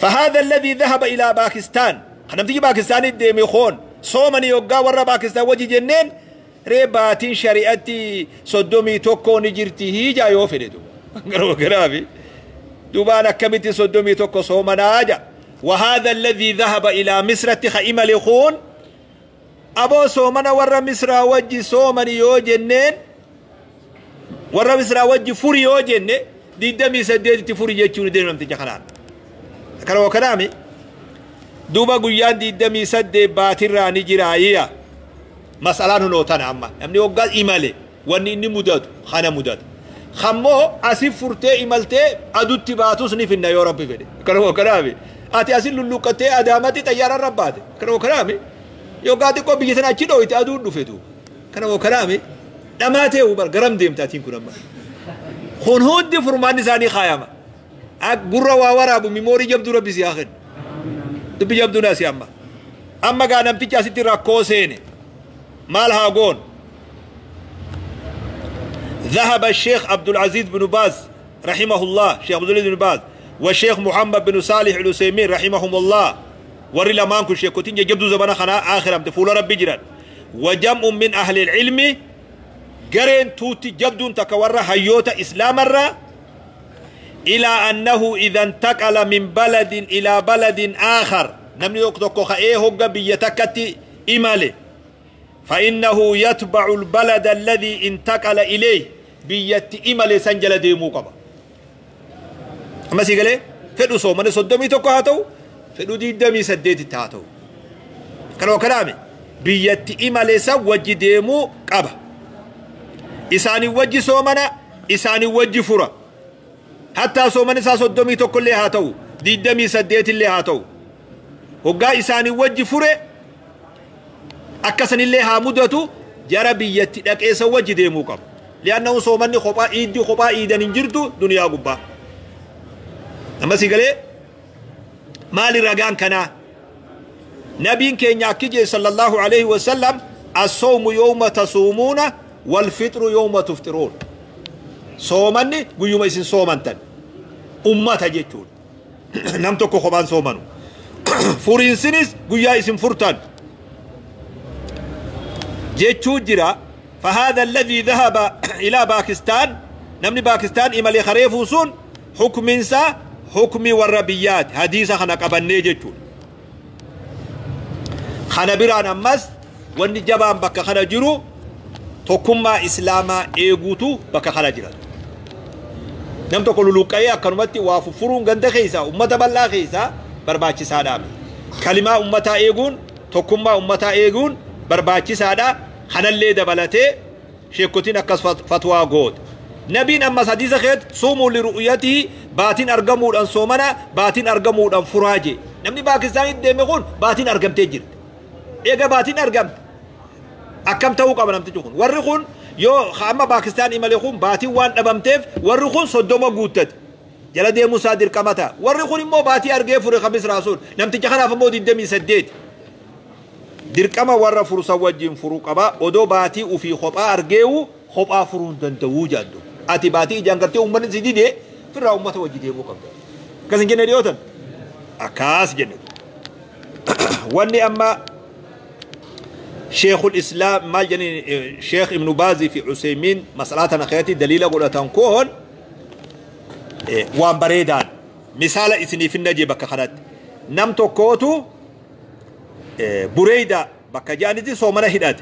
فهذا الذي ذهب إلى باكستان, namtichi Baakistaanii deeme koon, soomanii yoggaa warra Baakistaan wajji jenneen, ree baatiin shari'atti 31 ni jirti hiija yoo fedhe duuba garaafi dubaan akkamitti 31 soomanaa ja. وهذا الذي ذهب إلى مصر خائم لخون. Aboo soomana warra Misraa wajji soomani yoo jenneen, warra Misraa wajji furi yoo jenne, 28tti furi jechuun deemu namticha kanaan. Akkana waa kanaami duuba guyyaan 28 baatirraa ni jiraayya. Masalaan hunoo tana amma namni waggaa imale wanni inni mudatu kana mudata. Kammoo asi furtee imaltee adutti baatus ni finna yoo Rabbi fedhe. Akkana waa kanaami ati asi lulluqqattee Adaamatti xayyaara irra baate. Akkana waa kanaami yoggaa xiqqoo biyya sana achi dhooyte aduun dhufe duuba. Akkana waa kanaami dhamaatee bar garam deemta atiin kun amma. Kun hundi furmaanni isaanii kaayama. Gurra waa waraabu mimoorii jabduu Rabbi si haa kennu. Dubbi jabduu naasi amma. Amma gaa namtichi asitti rakkoo seene. Maal haa goon? ذهب الشيخ عبد العزيز بن باز رحمه الله، شيخ عبد العزيز بن باز والشيخ محمد بن صالح العثيمين رحمهم الله، وري لمانكو شيخ كوتين جبدو زبنا خنا آخر أم تفول ربي جران، وجمع من أهل العلم قرين توتي جبدون تكورا هيوتا إسلام الرا، إلى أنه إذا انتقل من بلد إلى بلد آخر نمني يقدقو خيه بيتكتي إمالي، فإنه يتبع البلد الذي انتقل إليه بيت إمالي سنجل ديمو قبا. أما سيقالي فدو صومني صدمي تكوهاتو فدو دي دمي سديتي تاتو كانوا كلامي بيت إمالي سوجي ديمو قبا. إساني وجي صومنا إساني وجي فرا حتى صومني سا صدمي تكو هاتو دي دمي سديتي اللي هاتو هقا إساني وجي فرا أكسن اللي ها مدته جرى بيت لك إيسا وجي ديمو قبا، لأنه صومني خبا إيدي خبا إيدا ننجرتو دنيا قبا. أما سيقالي مالي رقان كنا نبيين كي يأكيجي صلى الله عليه وسلم الصوم يوم تصومون والفطر يوم تفطرون. صومني قيوم إسن صومنتن أمتا جيتون نمتكو خبان صومنو فرين سنس قيا إسن فرتن جيتشو جرا. فهذا الذي ذهب إلى باكستان نمني باكستان إما لخريفوسون حكم سا حكم والربيات حديثة خنا قبني جيتشون خنا بران أمس واني جبان بكا خنا جرو تكما إسلاما إيغوتو بكا خنا جرا. نم تقولوا لوكايا كانوا واففرون غند خيسا أمتا بلا خيسا برباچي سادامي كلمة أمتا إيغون تكما أمتا إيغون برباچي سادا خنالي دبلته شيكوتين أكس فتوى قود. نبين أما حديث خيط صوموا لرؤيته باتين أرقموا أن صومنا باتين أرقموا أن فراجي. نمني باكستاني ديمغون باتين أرقم تجرد إيجا باتين أرقم أكم توقع من أمتجون ورخون يو خاما باكستان إماليخون باتين وان أبمتف ورخون صدوما قوتت جلا دي مسادر كمتا ورخون إمو باتي أرقي فري خمس راسون نمتجخنا فمو دي سديت dirqama warra fursa wajjin furuu qaba odoo baatii ufii kophaa argeewu kophaa furuun danda'uu jaaddu. Ati baatii ijaan gartee uummanni si didee firraa uummata wajji deemuu qabda. Akkas hin jenne dhiyootan? Akkas jenne. Wanni amma Sheekhul Islaam maal jedhani Sheekh Ibnu Baazii fi Useymiin masalaa tana keessatti daliila godhatan kun waan bareedaan misaala isiniif hin najee bakka kanatti. Nam tokkootu بريدة بكجانتي صومنا هدات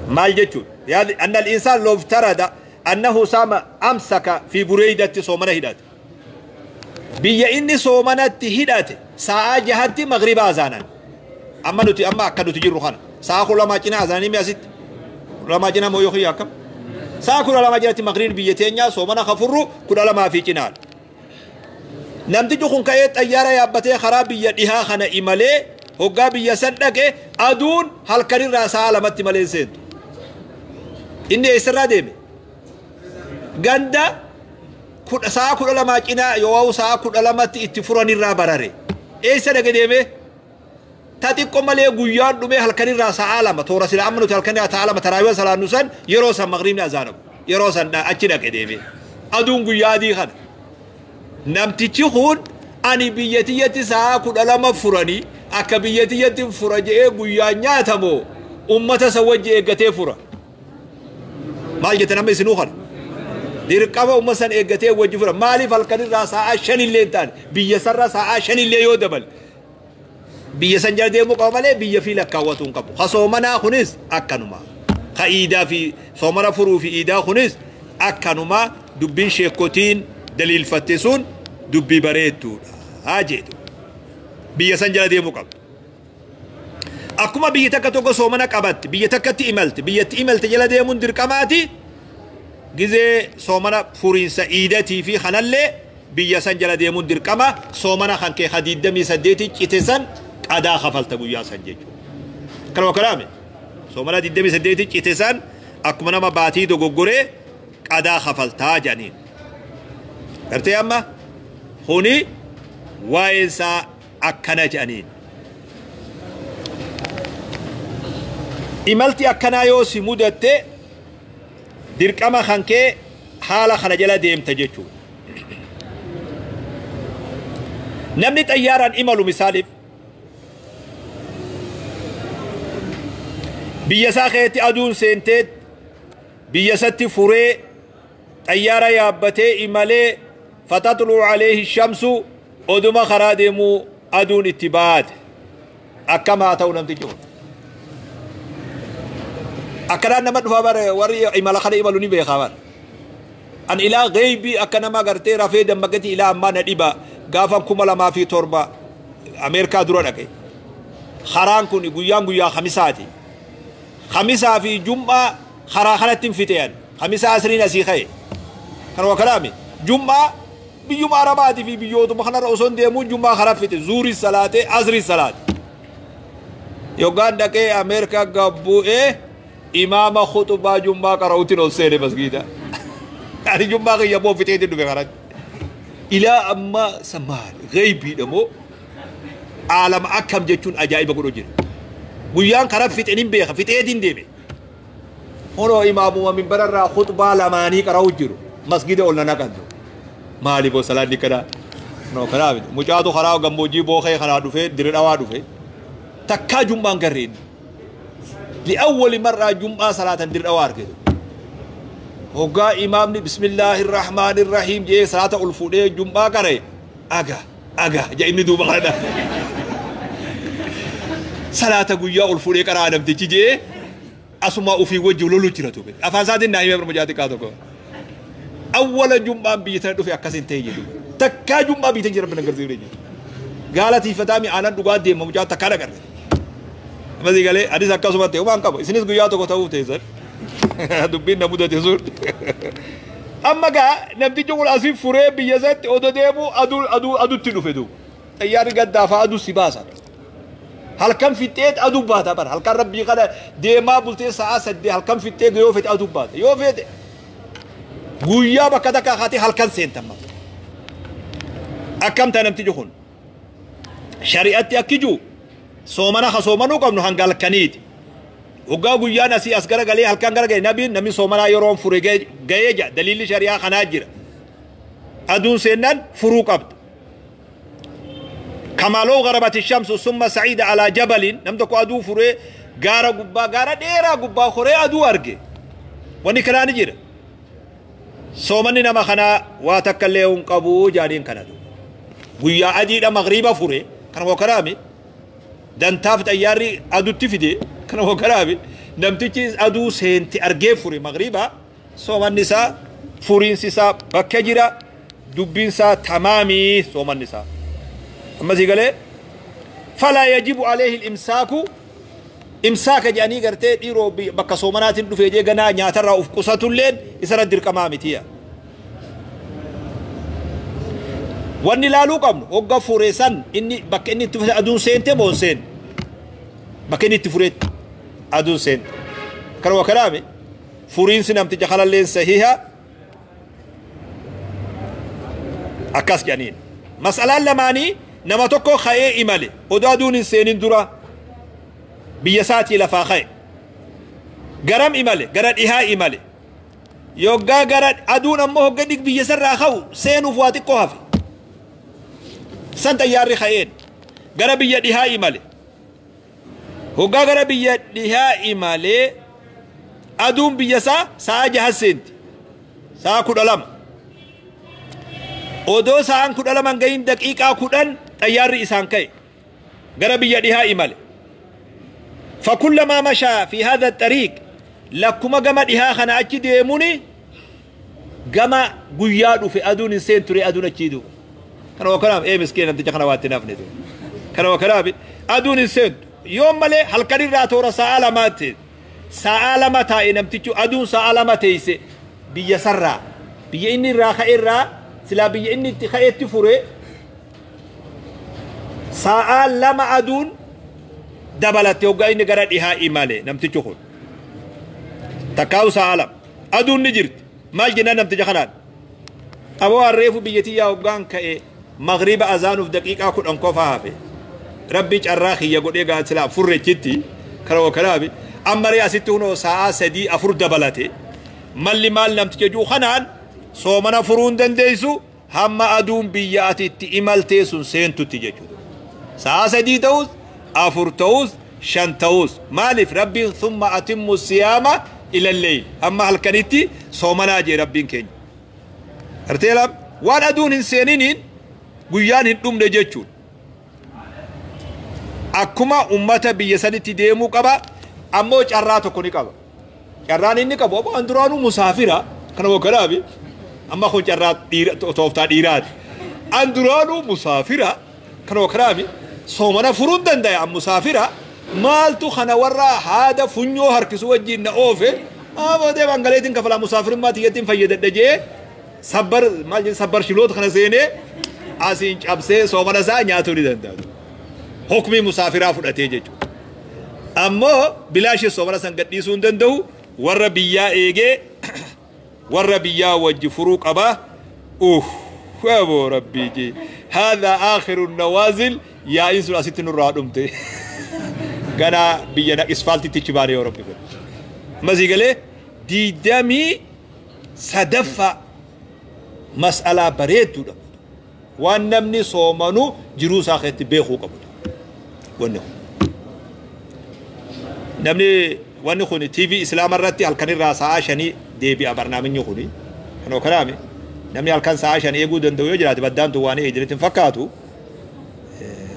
مال جتون يعني أن الإنسان لو افترض أنه سام أمسك في بريدة صومنا هدات بيا إني صومنا تهدات ساعة جهتي مغرب أذانا أما نتي أما أكدو تجي روحنا ساعة كل ما جينا أذاني مياسيت لما جينا مو يخي أكم ساعة كل ما جينا مغرب بيتينيا صومنا خفرو كل ما في جنال. Namtichi kun ka'ee xayyaara yaabbatee karaa biyya dhihaa kana imalee hoggaa biyya san dhaqe aduun halkanirraa sa'a lamatti malee seentu. Inni eessarraa deeme? Ganda sa'a 12 cinaa yoo sa'a 12tti itti furanirraa barare. Eessa dhaqe deeme? Ta xiqqoo malee guyyaan dhumee halkanirraa sa'a 2 toora sila amma nuti halkanirraa sa'a 2 taraawiya salaannu san yeroo san magriibni azaanamu yeroo san achi dhaqe deeme. Aduun guyyaa adii kana. Namtichi kun ani biyya tiyyatti sa'a 12 furanii akka biyya tiyyatti fura je'ee guyyaa nyaatamoo ummata isa wajji eeggatee fura. Maal jettan amma isinuu kana? Dirqama ummata san eeggatee wajji fura. Maaliif halkanirraa sa'a 5 illee hin taane biyya sarraa sa'a 5 illee yoo dabale Biyya san jala deemuu qaba malee biyya fi lakkaawwatuu hin qabu. Ka soomanaa kunis akkanuma. Ka iidaa fi soomana furuu fi iidaa kunis akkanuma dubbiin sheekotiin daliilfatte sun dubbii bareedduudha. Haa jedhu. Biyya san jala deemuu qaba. Akkuma biyya takka tokko soomana qabatti, biyya takkatti imalte, biyyatti imalte jala deemuun dirqamaati. Gizee soomana furiinsa iidatii fi kanallee biyya san jala deemuun dirqama. Soomana kan kee ka 28 cite san qadaa kafalta guyyaa san jechuudha. Kanuma kanaame soomana 28 cite san akkuma nama baatii dogoggoree qadaa kafaltaa jedhaniin. Gartee amma kuni waa'een isaa akkana jedhaniin. Imalti akkanaa yoo si mudatte dirqama kan kee haala kana jala deemta jechuudha. Namni xayyaaraan imalu misaaliif biyya isaa keessatti aduun seentee biyya isatti furee xayyaara yaabbatee imalee fataxluu alayhi shamsu oduma karaa deemuu aduun itti baate akkam haa ta'u namtichi kun. Akkanaan nama dhufaa bare warri imala kana imalu ni beekaa bare. An ilaa geybii akka nama gartee rafee dammaqetti ilaa ammaa na dhiba gaafan 2007 Ameerikaa dura dhaqe. Karaan kun guyyaan guyyaa khamisaati. Khamisaa fi jum'aa karaa kanatti hin fixean. Khamisaa asriin asii ka'e. Kanuma kanaami. Jum'aa biyyuma Arabaatii fi biyyootuma kanarra osoo hin deemuu jum'aa karaa fixe. Zuurii salaatee asrii salaate. Yoggaan dhaqee Ameerikaa gabbu'ee imaama khutubaa jum'aa qara'uutiin ol seene masgiida. Ani jum'aa kiyya moo fixeetiin dhufe karatti. Ilaa ammaa samaal geybiidha moo aalama akkam jechuun ajaa'iba godhu jira. Guyyaan karaa fixeen hin beeka fixeetiin deeme. Honoo imaamuma minbararraa khutbaa lamaanii qara'u jiru masgida ol na naqantu. Maaliif oo salaanni kanaa? No kanaa miti. Mucaatu karaa gammoojjii bookee kanaa dhufee dire dhawaa dhufe. Takkaa jum'aan garreen. Li'awwali marraa jum'aa salaatan dire dhawaa argate. Hoggaa imaamni bismillaahi rahmaani rahiim jedhee salaata ol fuudhee jum'aa qara'e aga aga jedhe inni duuba kana. Salaata guyyaa ol fuudhee qaraa namtichi jedhee asuma ofii wajji lolu jira ture. Afaan isaatiin naa himee mucaa xiqqaa tokko. Awwala jum'aan biyya tana dhufe akkas hin ta'e jedhu. Takkaa jum'aa biyya tana jira bina garsiifne jedhu. Gaala tiifataa mi'aanan dhugaa deema mucaa takkaa dhagarre. Ammasii galee anis akkasuma ta'e waan qaba. Isinis guyyaa tokko ta'uuf teessan. Dubbiin na mudate sun. Amma gaa namtichi kun asii furee biyya isaatti odoo deemu aduu aduu adutti dhufe duuba. Xayyaarri gaddaafaa aduu si baasa. Halkan fixxeet aduu baata bara. Halkan rabbii kana deemaa bultee sa'a 8 halkan fixxee yoo fete aduu baata. Yoo fete guyyaa bakka takka kaatee halkan seentamma. Akkam ta'a namtichi kun? Shari'atti akki jiru soomana ha soomanuu qabnu hanga halkaniiti. Hoggaa guyyaan asii as garagalee halkan garagalee nabiin namni soomanaa yeroon fure ga'ee jira. Daliilli shari'aa kanaa jira. Aduun seennaan furuu qabda. Kamaa loo garabati shamsu summa sa'iida alaa jabalin nam tokko aduu furee gaara gubbaa gaara dheeraa gubbaa koree aduu arge. Wanni kanaa ni jira. Soomanni nama kanaa waa takka illee hin qabu jaaniin kanatu. Guyyaa adiidha magriiba fure kanuma kanaami dantaaf xayyaarri adutti fide kanuma kanaami namtichi aduu seente argee fure magriiba soomanni isaa furiinsi isaa bakka jira dubbiin isaa tamaamii soomanni isaa. Ammasii galee falaa yajibu alayhi al-imsaaku imsaaka jedhanii gartee dhiiroo bakka soomanaatiin dhufee jee ganaa nyaatarraa of qusatulleen isarra dirqamaa mitiya. Wanni ilaaluu qabnu hogga fure san inni bakka inni itti fure aduun seente moo hin seenne? Bakka inni itti furetti aduun seente. Kanuma kanaami furiinsi namticha kanalleen sahiha akkas jedhaniin. Mas'alaan lamaanii nama tokko ka'ee imale odoo aduun hin seenin dura biyya isaatii lafaa ka'e. Garam imale gara dhihaa imale. Yoggaa gara aduun ammoo hogga dhig biyya isarraa ka'u seenuuf waa xiqqoo hafe. San xayyaarri ka'een gara biyya dhihaa imale. Hoggaa gara biyya dhihaa imalee aduun biyya isaa sa'a 6 seenti. Sa'a 12. Odoo sa'aan 12 gahin daqiiqaa 10 xayyaarri isaan ka'e. Gara biyya dhihaa imale. Fakullamaa mashaa fi haadha xariiq, lakkuma gama dhihaa kana achi deemuni gama guyyaa dhufe, aduun hin seenture, aduun achii duuba. Kana wakanaaf ee miskiina namticha kana waatti nafne duuba. Kana wakanaaf aduun hin seentu. Yoo malee halkan irraa toora sa'a lamaatti sa'a 2 taa'e namtichi, aduun sa'a 2 teeyse biyya sarraa, biyya inni irraa ka'e irraa, silaa biyya inni itti ka'etti fure sa'a 2 aduun dabalatte hoggaa inni gara dhihaa imale. Namtichi kun takkaa'u sa'a 2 aduun ni jirti. Maal jennaan namticha kanaan? Aboo, harreefu biyya tiyyaa hoggaan ka'e magriba azaanuuf daqiiqaa 10 qofa hafe. Rabbi carraa kiyya godhee gaa silaa furrechitti kana wakanaafi ammaree asitti hunoo sa'a 3 4 dabalate. Malli maal namticha juu kanaan? Soomana furuu hin dandeessu hamma aduun biyya ati itti imaltee sun seentutti jechuudha. Sa'a 3 ta'us, 4 ta'us, 5 ta'us. Maaliif? Rabbiin "thumma atimmu siyaama ila lleyl", hamma halkanitti soomanaa jee Rabbiin keenya. Garteela waan aduun hin seeniniin guyyaan hin dhumne jechuudha. Akkuma ummata biyya sanitti deemuu qaba, ammoo carraa tokko ni qaba. Carraan inni qabu, aboo an duraanuu musaafira kana wakkanaafi amma kun carraa dhiira, tooftaa dhiiraati. An duraanuu musaafira kana wakkanaafi soomana furuun dandaya, an musaafira, maaltu kana warra haada funyoo harkisu wajjin na oofe? Aboo deeman galeetiin kafalaa, musaafirummaa tiyyattiin fayyadadha jee sabbar maal jedhu sabbar shiloota kana seenee asiin cabsee soomana isaa nyaatuu ni danda'a. Hukmii musaafiraa fudhatee jechuudha. Ammoo bilaashii soomana san gadhiisuu hin danda'u, warra biyyaa eegee warra biyyaa wajji furuu qaba. Uff, aboo rabbii jee. Haadha aakhiru nawaazil, yaa'iin sun asitti nurraa dhumte. Ganaa biyya isfaaltitti ichi baane yoo rabbi fedhe. Masii galee 23ffaa mas'alaa bareedduudha. Waan namni soomanu jiruu isaa keessatti beekuu qabu. Wanni kun. Namni wanni kun TV Islaama irratti halkan irraa sa'a 5 deebi'a barnaamijni kuni. Kanoo kanaami namni halkan sa'a 5 eeguu danda'u yoo jiraate, baddaan tun waan eegdanitti hin fakkaatu.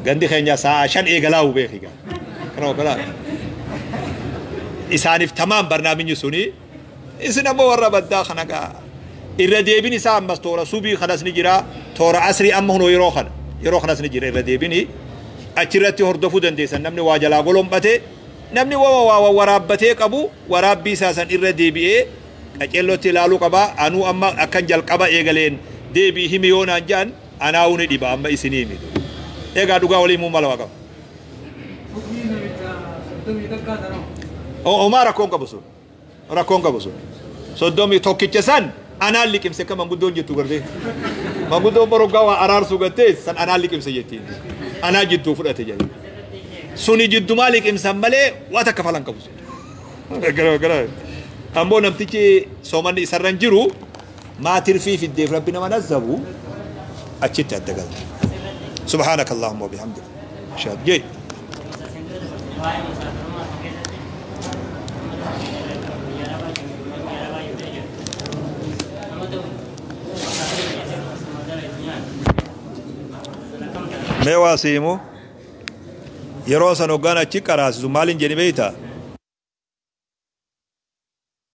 Gandi keenya sa'a 5 eegalaa'u beeki gaa. Kanoo kanaami. Isaaniif tamaam barnaamijni suni. Isin ammoo warra baddaa kana gaa. Irra deebin isaa ammas toora subii kanas ni jira. Toora asrii amma hunoo yeroo kanas ni jira irra deebini. Achirratti hordofuu dandeessan. Namni waa jalaa golomphate, namni waa waraabbatee qabu, waraabbii isaa san irra deebi'ee qaceellootti ilaaluu qaba. Anuu amma akkan jalqaba eegaleen deebii himi yoo naan jedhan anaa'uu ni dhiba, amma isinii himi. Egaa dhugaa walii himuu mala waa qaba. Hukmii namicha 31 sanoo. Homaa rakkoon qabu sun. Rakkoon qabu sun. 31 san anaan liqimse akka manguddoon jettu gartee. Manguddoon boroggaa waa araarsuu gartee san anaan liqimse jettiin. Anaa jidduu fudhate jedhe. Suni jiddumaa liqimsan malee waa takka falan qabu sun. Gara gara. Ammoo namtichi soomanni isarra hin jiru maa tirfii fiddeef rabbi nama nazzabu achitti adda galte. Subhaanaka Allahumma wa bihamdika. Ashhadu jee. Waa'ee musaafirummaa kan keessatti amma tokko biyya arabaa jiru, biyya arabaa jiru jechuudha. Nama ta'u musaafirri keessatti magaalaa itti nyaatu. Sana akkam ta'a? Mee waa siimu yeroo san hoggaan achi qaraasisu maaliin jedhi beeyta?